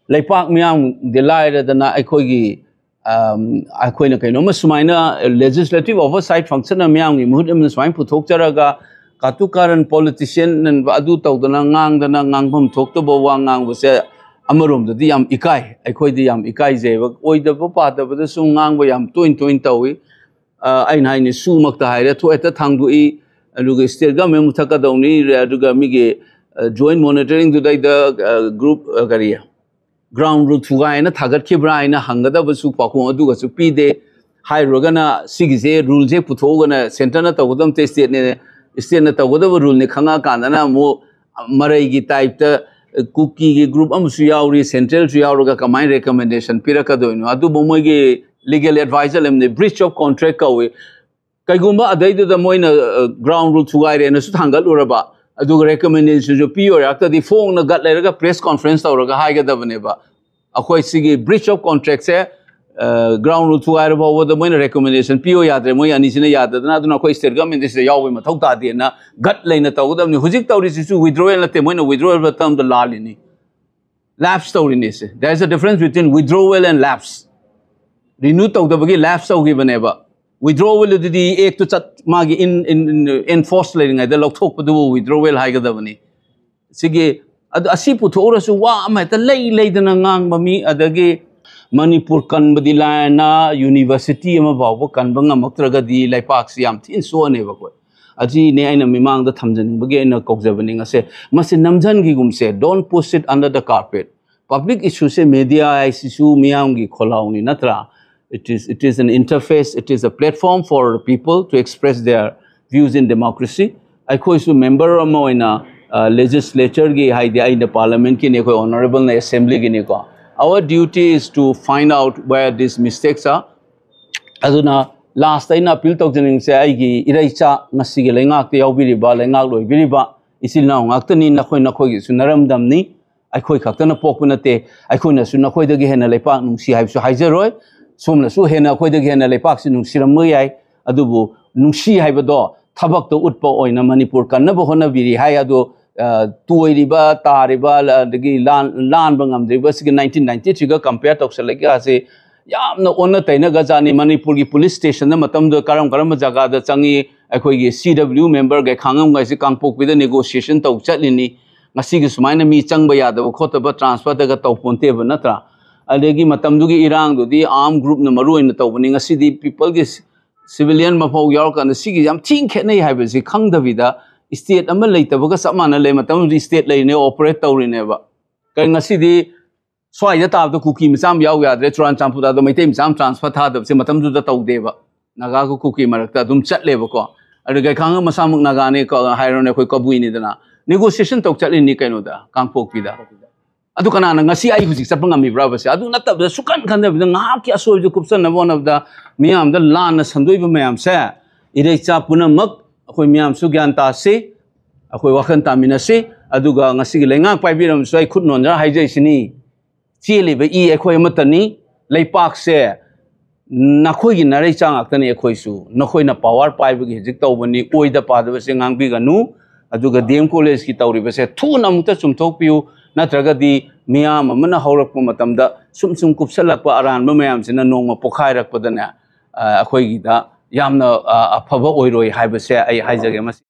ꯂꯩꯄꯥꯛ ꯃꯤꯌꯥꯝꯗꯤ ꯂꯥꯏꯔꯗꯅ ꯑꯩꯈꯣꯏꯒꯤ, ꯑꯝ, ꯑꯩꯈꯣꯏꯅ ꯀꯩꯅꯣꯝꯃ ꯁꯨꯃꯥꯏꯅ ꯂꯦꯖꯤꯁꯂꯦꯇꯤꯚ ꯑꯣꯚꯔꯁꯥꯏꯠ ꯐꯪꯁꯟ ꯑꯃ ꯃꯤꯌꯥꯝꯒꯤ ꯃꯍꯨꯠ ꯑꯃ ꯁꯨꯃꯥꯏꯅ ꯄꯨꯊꯣꯛꯆꯔꯒ ꯀꯥꯇꯨ ꯀꯥꯔꯟ ꯄꯣꯂꯤꯇꯤꯁꯤꯌꯟ ꯑꯗꯨ ꯇꯧꯗꯅ ꯉꯥꯡꯗꯅ ꯉꯥꯡꯐꯝ ꯊꯣꯛꯇꯕ ꯋꯥ ꯉꯥꯡꯕꯁꯦ ꯑꯃꯔꯣꯝꯗꯗꯤ ꯌꯥꯝ ꯏꯀꯥꯏ, ꯑꯩꯈꯣꯏꯗꯤ ꯌꯥꯝ ꯏꯀꯥꯏꯖꯩꯕ꯫ ꯑꯣꯏꯗꯕ ꯄꯥꯗꯕꯗꯁꯨ ꯉꯥꯡꯕ ꯌꯥꯝ ꯇꯣꯏꯅ ꯇꯣꯏꯅ ꯇꯧꯏ꯫ ꯑ, ꯑꯩꯅ ꯍꯥꯏꯅꯤ, ꯁꯨꯃꯛꯇ ꯍꯥꯏꯔꯦ, ꯊꯣꯛ ꯍꯦꯛꯇ ꯊꯥꯡꯗꯣꯛꯏ꯫ ꯑꯗꯨꯒ ꯁ꯭ꯇꯦꯠ ꯒꯃꯦꯟ ꯃꯨꯊꯠꯀꯗꯧꯅꯤ, ꯑꯗꯨꯒ ꯃꯤꯒꯤ ꯖꯣꯏꯟ ꯃꯣꯅꯤꯇꯔꯤꯡꯗꯨꯗꯩꯗ ꯒ꯭ꯔꯨꯞ, ꯀꯔꯤ, ꯒ꯭ꯔꯥꯎꯟ ꯔꯨꯜ ꯊꯨꯒꯥꯏꯅ ꯊꯥꯒꯠꯈꯤꯕ꯭ꯔꯥ ꯍꯥꯏꯅ ꯍꯪꯒꯗꯕꯁꯨ ꯄꯥꯎꯈꯨꯝ ꯑꯗꯨꯒꯁꯨ ꯄꯤꯗꯦ꯫ ꯍꯥꯏꯔꯨꯔꯒꯅ ꯁꯤꯒꯤꯁꯦ, ꯔꯨꯜꯁꯦ ꯄꯨꯊꯣꯛꯑꯒꯅ ꯁꯦꯟꯇꯔꯅ ꯇꯧꯒꯗꯕ ꯅꯠꯇꯦ, ꯁ꯭ꯇꯦꯠꯅꯦ, ꯁ꯭ꯇꯦꯠꯅ ꯇꯧꯒꯗꯕ ꯔꯨꯜꯅꯦ ꯈꯪꯉꯛꯑꯀꯥꯟꯗꯅ ꯑꯃꯨꯛ ꯃꯔꯩꯒꯤ ꯇꯥꯏꯞꯇ ꯀꯨꯀꯤꯒꯤ ꯒ꯭ꯔꯨꯞ ꯑꯃꯁꯨ ꯌꯥꯎꯔꯤ, ꯁꯦꯟꯇ꯭ꯔꯦꯜꯁꯨ ꯌꯥꯎꯔꯒ ꯀꯃꯥꯏꯅ ꯔꯦꯀꯃꯦꯟꯗꯦꯁꯟ ꯄꯤꯔꯛꯀꯗꯣꯏꯅꯣ? ꯑꯗꯨꯕꯨ ꯃꯣꯏꯒꯤ ꯂꯤꯒꯦꯜ ꯑꯦꯗꯚꯥꯏꯖꯔ ꯑꯃꯅꯤ, ꯕ꯭ꯔꯤꯆ ꯑꯣꯐ ꯀꯣꯟꯇ꯭ꯔꯦꯛ ꯀꯧꯏ꯫ ꯀꯩꯒꯨꯝꯕ ꯑꯗꯩꯗꯨꯗ ꯃꯣꯏꯅ ꯒ꯭ꯔꯥꯎꯟ ꯔꯨꯜ ꯊꯨꯒꯥꯏꯔꯦꯅꯁꯨ ꯊꯥꯡꯒꯠꯂꯨꯔꯕ, ꯑꯗꯨꯒ ꯔꯦꯀꯃꯦꯟꯗꯦꯁꯟꯁꯨ ꯄꯤꯔꯣꯏꯔꯛꯇꯗꯤ ꯐꯣꯡꯅ ꯒꯠ ꯂꯩꯔꯒ ꯄ꯭ꯔꯦꯁ ꯀꯣꯟꯐ꯭ꯔꯦꯟꯁ ꯇꯧꯔꯒ ꯍꯥꯏꯒꯗꯕꯅꯦꯕ꯫ ꯑꯩꯈꯣꯏ ꯁꯤꯒꯤ ꯕ꯭ꯔꯤꯆ ꯑꯣꯐ ꯀꯣꯟꯇ꯭ꯔꯦꯛꯁꯦ, ꯒ꯭ꯔꯥꯎꯟ ꯔꯨꯜ ꯊꯨꯒꯥꯏꯔ ꯐꯥꯎꯕꯗ ꯃꯣꯏꯅ ꯔꯦꯀꯃꯦꯟꯗꯦꯁꯟ ꯄꯤꯌꯣ ꯌꯥꯗ꯭ꯔꯦ, ꯃꯣꯏ ꯑꯅꯤꯁꯤꯅ ꯌꯥꯗꯗꯅ, ꯑꯗꯨꯅ ꯑꯩꯈꯣꯏ ꯁ꯭ꯇꯦꯠ ꯒꯃꯦꯟꯗ ꯁꯤꯗ ꯌꯥꯎꯕꯩ ꯃꯊꯧ ꯇꯥꯗꯦꯅ ꯒꯠ ꯂꯩꯅ ꯇꯧꯒꯗꯕꯅꯤ꯫ ꯍꯧꯖꯤꯛ ꯇꯧꯔꯤꯁꯤꯁꯨ ꯋꯤꯗ꯭ꯔꯣꯋꯦꯜ ꯅꯠꯇꯦ, ꯃꯣꯏꯅ ꯋꯤꯗ꯭ꯔꯣꯋꯦꯜ ꯇꯔꯝꯗ ꯂꯥꯜꯂꯤꯅꯤ, ꯂꯦꯞꯁ ꯇꯧꯔꯤꯅꯤ꯫ ꯁꯦ, there is a difference between withdrawal and lapse. Renew ꯇꯧꯗꯕꯒꯤ ꯂꯦꯞꯁ ꯇꯧꯈꯤꯕꯅꯦꯕ꯫ ꯋꯤꯗ꯭ꯔꯣꯋꯦꯜ ꯑꯗꯨꯗꯤ ꯑꯦꯛꯇꯨ ꯆꯠ, ꯃꯥꯒꯤ ꯏꯟ, ꯏꯟ, ꯏꯟ ꯐꯣꯔꯁ ꯂꯩꯔꯤꯉꯩꯗ ꯂꯧꯊꯣꯛꯄꯗꯨꯕꯨ ꯋꯤꯗ꯭ꯔꯣꯋꯦꯜ ꯍꯥꯏꯒꯗꯕꯅꯤ꯫ ꯁꯤꯒꯤ, ꯑꯗꯨ, ꯑꯁꯤ ꯄꯨꯊꯣꯛꯎꯔꯁꯨ ꯋꯥ ꯑꯃ ꯍꯦꯛꯇ ꯂꯩ ꯂꯩꯗꯅ ꯉꯥꯡꯕ ꯃꯤ, ꯑꯗꯒꯤ ꯃꯅꯤꯄꯨꯔ ꯀꯟꯕꯗꯤ ꯂꯥꯏꯔꯅ ꯌꯨꯅꯤꯚꯔꯁꯤꯇꯤ ꯑꯃ ꯐꯥꯎꯕ ꯀꯟꯕ ꯉꯝꯃꯛꯇ꯭ꯔꯒꯗꯤ ꯂꯩꯄꯥꯛꯁꯤ ꯌꯥꯝ ꯊꯤꯅ ꯁꯣꯛꯑꯅꯦꯕ ꯑꯩꯈꯣꯏ꯫ ꯑꯁꯤꯅꯦ ꯑꯩꯅ ꯃꯤꯃꯥꯡꯗ ꯊꯝꯖꯅꯤꯡꯕꯒꯤ ꯑꯩꯅ ꯀꯧꯖꯕꯅꯤ ꯉꯁꯤ꯫ ꯃꯁꯤ ꯅꯝꯖꯟꯈꯤꯒꯨꯝꯁꯦ, don't push it under the carpet꯫ Public ꯏꯁꯨꯁꯦ, ꯃꯦꯗꯤꯌꯥ ꯍꯥꯏꯁꯤꯁꯨ ꯃꯤꯌꯥꯝꯒꯤ ꯈꯣꯜꯂꯥꯎꯅꯤ, ꯅꯠꯇ꯭ꯔꯥ? It is, it is an interface, it is a platform for people to express their views in democracy꯫ ꯑꯩꯈꯣꯏꯁꯨ ꯃꯦꯝꯕꯔ ꯑꯃ ꯑꯣꯏꯅ, ꯂꯦꯖꯤꯁꯂꯦꯆꯔꯒꯤ, ꯍꯥꯏꯗꯤ ꯑꯩꯅ ꯄꯥꯔꯂꯤꯌꯥꯃꯦꯟꯠꯀꯤꯅꯤ, ꯑꯩꯈꯣꯏ ꯑꯣꯅꯔꯦꯕꯜꯅ ꯑꯦꯁꯦꯝꯕ꯭ꯂꯤꯒꯤꯅꯤꯀꯣ꯫ Our duty is to find out where these mistakes are꯫ ꯑꯗꯨꯅ ꯂꯥꯁꯇ ꯑꯩꯅ ꯑꯄꯤꯜ ꯇꯧꯖꯅꯤꯡꯕꯁꯦ, ꯑꯩꯒꯤ ꯏꯔꯩꯆꯥ, ꯉꯁꯤꯒꯤ ꯂꯩꯉꯥꯛꯇ ꯌꯥꯎꯕꯤꯔꯤꯕ, ꯂꯩꯉꯥꯛ ꯂꯣꯏꯕꯤꯔꯤꯕ ꯏꯆꯤꯜ ꯏꯅꯥꯎ ꯉꯥꯛꯇꯅꯤ, ꯅꯈꯣꯏ ꯅꯈꯣꯏꯒꯤꯁꯨ ꯅꯔꯝꯗꯝꯅꯤ꯫ ꯑꯩꯈꯣꯏ ꯈꯛꯇꯅ ꯄꯣꯛꯄ ꯅꯠꯇꯦ꯫ ꯑꯩꯈꯣꯏꯅꯁꯨ ꯅꯈꯣꯏꯗꯒꯤ ꯍꯦꯟꯅ ꯂꯩꯄꯥꯛ ꯅꯨꯡꯁꯤ ꯍꯥꯏꯕꯁꯨ ꯍꯥꯏꯖꯔꯣꯏ꯫ ꯁꯣꯝꯅꯁꯨ ꯍꯦꯟꯅ ꯑꯩꯈꯣꯏꯗꯒꯤ ꯍꯦꯟꯅ ꯂꯩꯄꯥꯛꯁꯤ ꯅꯨꯡꯁꯤꯔꯝꯕ ꯌꯥꯏ꯫ ꯑꯗꯨꯕꯨ ꯅꯨꯡꯁꯤ ꯍꯥꯏꯕꯗꯣ ꯊꯕꯛꯇ ꯎꯠꯄ ꯑꯣꯏꯅ ꯃꯅꯤꯄꯨꯔ ꯀꯟꯅꯕ ꯍꯣꯠꯅꯕꯤꯔꯤ ꯍꯥꯏ꯫ ꯑꯗꯣ, ꯑ, ꯇꯣꯏꯔꯤꯕ, ꯇꯥꯔꯤꯕ, ꯂ-, ꯑꯗꯒꯤ ꯂꯥꯟ-, ꯂꯥꯟꯕ ꯉꯝꯗ꯭ꯔꯤꯕ ꯁꯤꯒꯤ nineteen ninety-three-ꯒ compare ꯇꯧꯁꯜꯂꯛꯏ ꯑꯁꯤ ꯌꯥꯝꯅ ꯑꯣꯟꯅ ꯇꯩꯅꯒꯖꯥꯠꯅꯤ꯫ ꯃꯅꯤꯄꯨꯔꯒꯤ police station-ꯗ ꯃꯇꯝꯗꯨꯗ ꯀꯔꯝ ꯀꯔꯝꯕ ꯖꯒꯥꯗ ꯆꯪꯉꯤ, ꯑꯩꯈꯣꯏꯒꯤ C W member ꯒꯩꯈꯥꯡꯉꯝꯒꯩꯁꯤ ꯀꯥꯡꯄꯣꯛꯄꯤꯗ negotiation ꯇꯧ ꯆꯠꯂꯤꯅꯤ꯫ ꯉꯁꯤꯒꯤ ꯁꯨꯃꯥꯏꯅ ꯃꯤ ꯆꯪꯕ ꯌꯥꯗꯕ ꯈꯣꯠꯇꯕ transfer-ꯗꯒ ꯇꯧ ꯄꯣꯟꯇꯦꯕ, ꯅꯠꯇ꯭ꯔꯥ? ꯑꯗꯒꯤ ꯃꯇꯝꯗꯨꯒꯤ ꯏꯔꯥꯡꯗꯨꯗꯤ armed group-ꯅ ꯃꯔꯨ ꯑꯣꯏꯅ ꯇꯧꯕꯅꯤ꯫ ꯉꯁꯤꯗꯤ people-ꯒꯤ, civilian ꯃꯐꯥꯎ ꯌꯥꯎꯔꯀꯥꯟꯗ ꯁꯤꯒꯤ ꯌꯥꯝ ꯊꯤꯅ ꯈꯦꯠꯅꯩ ꯍꯥꯏꯕꯁꯤ ꯈꯪꯗꯕꯤꯗ state ꯑꯃ ꯂꯩꯇꯕꯒ ꯆꯞ ꯃꯥꯟꯅ ꯂꯩ꯫ ꯃꯇꯝꯗꯨꯗꯤ state ꯂꯩꯔꯤꯅꯦ, operate ꯇꯧꯔꯤꯅꯦꯕ꯫ ꯀꯩ ꯉꯁꯤꯗꯤ ꯁ꯭ꯋꯥꯏꯗ ꯇꯥꯕꯗ ꯀꯨꯀꯤ ꯃꯆꯥ ꯑꯃ ꯌꯥꯎ ꯌꯥꯗ꯭ꯔꯦ, ꯆꯨꯔꯥꯆꯥꯟꯄꯨꯔꯗ ꯑꯗꯣ ꯃꯩꯇꯩ ꯃꯆꯥ ꯑꯃ transfer ꯊꯥꯗꯕꯁꯦ ꯃꯇꯝꯗꯨꯗ ꯇꯧꯗꯦꯕ꯫ ꯅꯥꯒꯥꯒ ꯀꯨꯀꯤ ꯃꯔꯛꯇ ꯑꯗꯨꯝ ꯆꯠꯂꯦꯕꯀꯣ꯫ ꯑꯗꯨ ꯒꯩꯈꯥꯡꯉꯝ ꯃꯁꯥꯃꯛ ꯅꯥꯒꯥꯅꯦ ꯀꯣ, ꯍꯥꯏꯔꯣꯅꯦ, ꯑꯩꯈꯣꯏ ꯀꯕꯨꯏꯅꯤꯗꯅ꯫ Negotiation ꯇꯧ ꯆꯠꯂꯤꯅꯤ ꯀꯩꯅꯣꯗ, ꯀꯥꯡꯄꯣꯛꯄꯤꯗ꯫ ꯑꯗꯨ ꯀꯅꯥꯅ ꯉꯁꯤ ꯑꯩ ꯍꯧꯖꯤꯛ ꯆꯠꯄ ꯉꯝꯃꯤꯕ꯭ꯔꯕꯁꯦ? ꯑꯗꯨ ꯅꯠꯇꯕꯗ ꯁꯨꯀꯟ ꯈꯟꯗꯕꯤꯗ ꯉꯥꯏꯍꯥꯛꯀꯤ ꯑꯁꯣꯏꯕꯗꯨ ꯀꯨꯞꯁꯟꯅꯕ ꯍꯣꯠꯅꯕꯗ ꯃꯤꯌꯥꯝꯗ ꯂꯥꯟꯅ ꯁꯟꯗꯣꯛꯏꯕ ꯃꯌꯥꯝꯁꯦ, ꯏꯔꯩꯆꯥ ꯄꯨꯝꯅꯃꯛ ꯑꯩꯈꯣꯏ ꯃꯤꯌꯥꯝꯁꯨ ꯒ꯭ꯌꯥꯟ ꯇꯥꯁꯤ, ꯑꯩꯈꯣꯏ ꯋꯥꯈꯜ ꯇꯥꯃꯤꯟꯅꯁꯤ꯫ ꯑꯗꯨꯒ ꯉꯁꯤꯒꯤ ꯂꯩꯉꯥꯛ ꯄꯥꯏꯕꯤꯔꯝꯕꯁꯨ ꯑꯩ ꯈꯨꯠ ꯅꯣꯟꯖꯔ ꯍꯥꯏꯖꯔꯤꯁꯤꯅꯤ꯫ ꯆꯦꯜꯂꯤꯕ ꯏ ꯑꯩꯈꯣꯏ ꯑꯃꯠꯇꯅꯤ꯫ ꯂꯩꯄꯥꯛꯁꯦ ꯅꯈꯣꯏꯒꯤ ꯅꯔꯩꯆꯥ ꯉꯥꯛꯇꯅꯤ ꯑꯩꯈꯣꯏꯁꯨ꯫ ꯅꯈꯣꯏꯅ power ꯄꯥꯏꯕꯒꯤ ꯍꯧꯖꯤꯛ ꯇꯧꯕꯅꯤ, ꯑꯣꯏꯗ ꯄꯥꯗꯕꯁꯦ ꯉꯥꯡꯕꯤꯒꯅꯨ꯫ ꯑꯗꯨꯒ D M College-ꯀꯤ ꯇꯧꯔꯤꯕꯁꯦ ꯊꯨꯅ ꯑꯃꯨꯛꯇ ꯆꯨꯝꯊꯣꯛꯄꯤꯌꯨ, ꯅꯠꯇ꯭ꯔꯒꯗꯤ ꯃꯤꯌꯥꯝ ꯑꯃꯅ ꯍꯧꯔꯛꯄ ꯃꯇꯝꯗ ꯁꯨꯝ ꯁꯨꯝ ꯀꯨꯞꯁꯜꯂꯛꯄ ꯑꯔꯥꯟꯕ ꯃꯌꯥꯝꯁꯤꯅ ꯅꯣꯡꯃ ꯄꯣꯛꯈꯥꯏꯔꯛꯄꯗꯅꯦ, ꯑ, ꯑꯩꯈꯣꯏꯒꯤꯗ ꯌꯥꯝꯅ, ꯑ, ꯑꯐꯕ ꯑꯣꯏꯔꯣꯏ ꯍꯥꯏꯕꯁꯦ ꯑꯩ ꯍꯥꯏꯖꯒꯦ꯫ ꯃꯁꯤ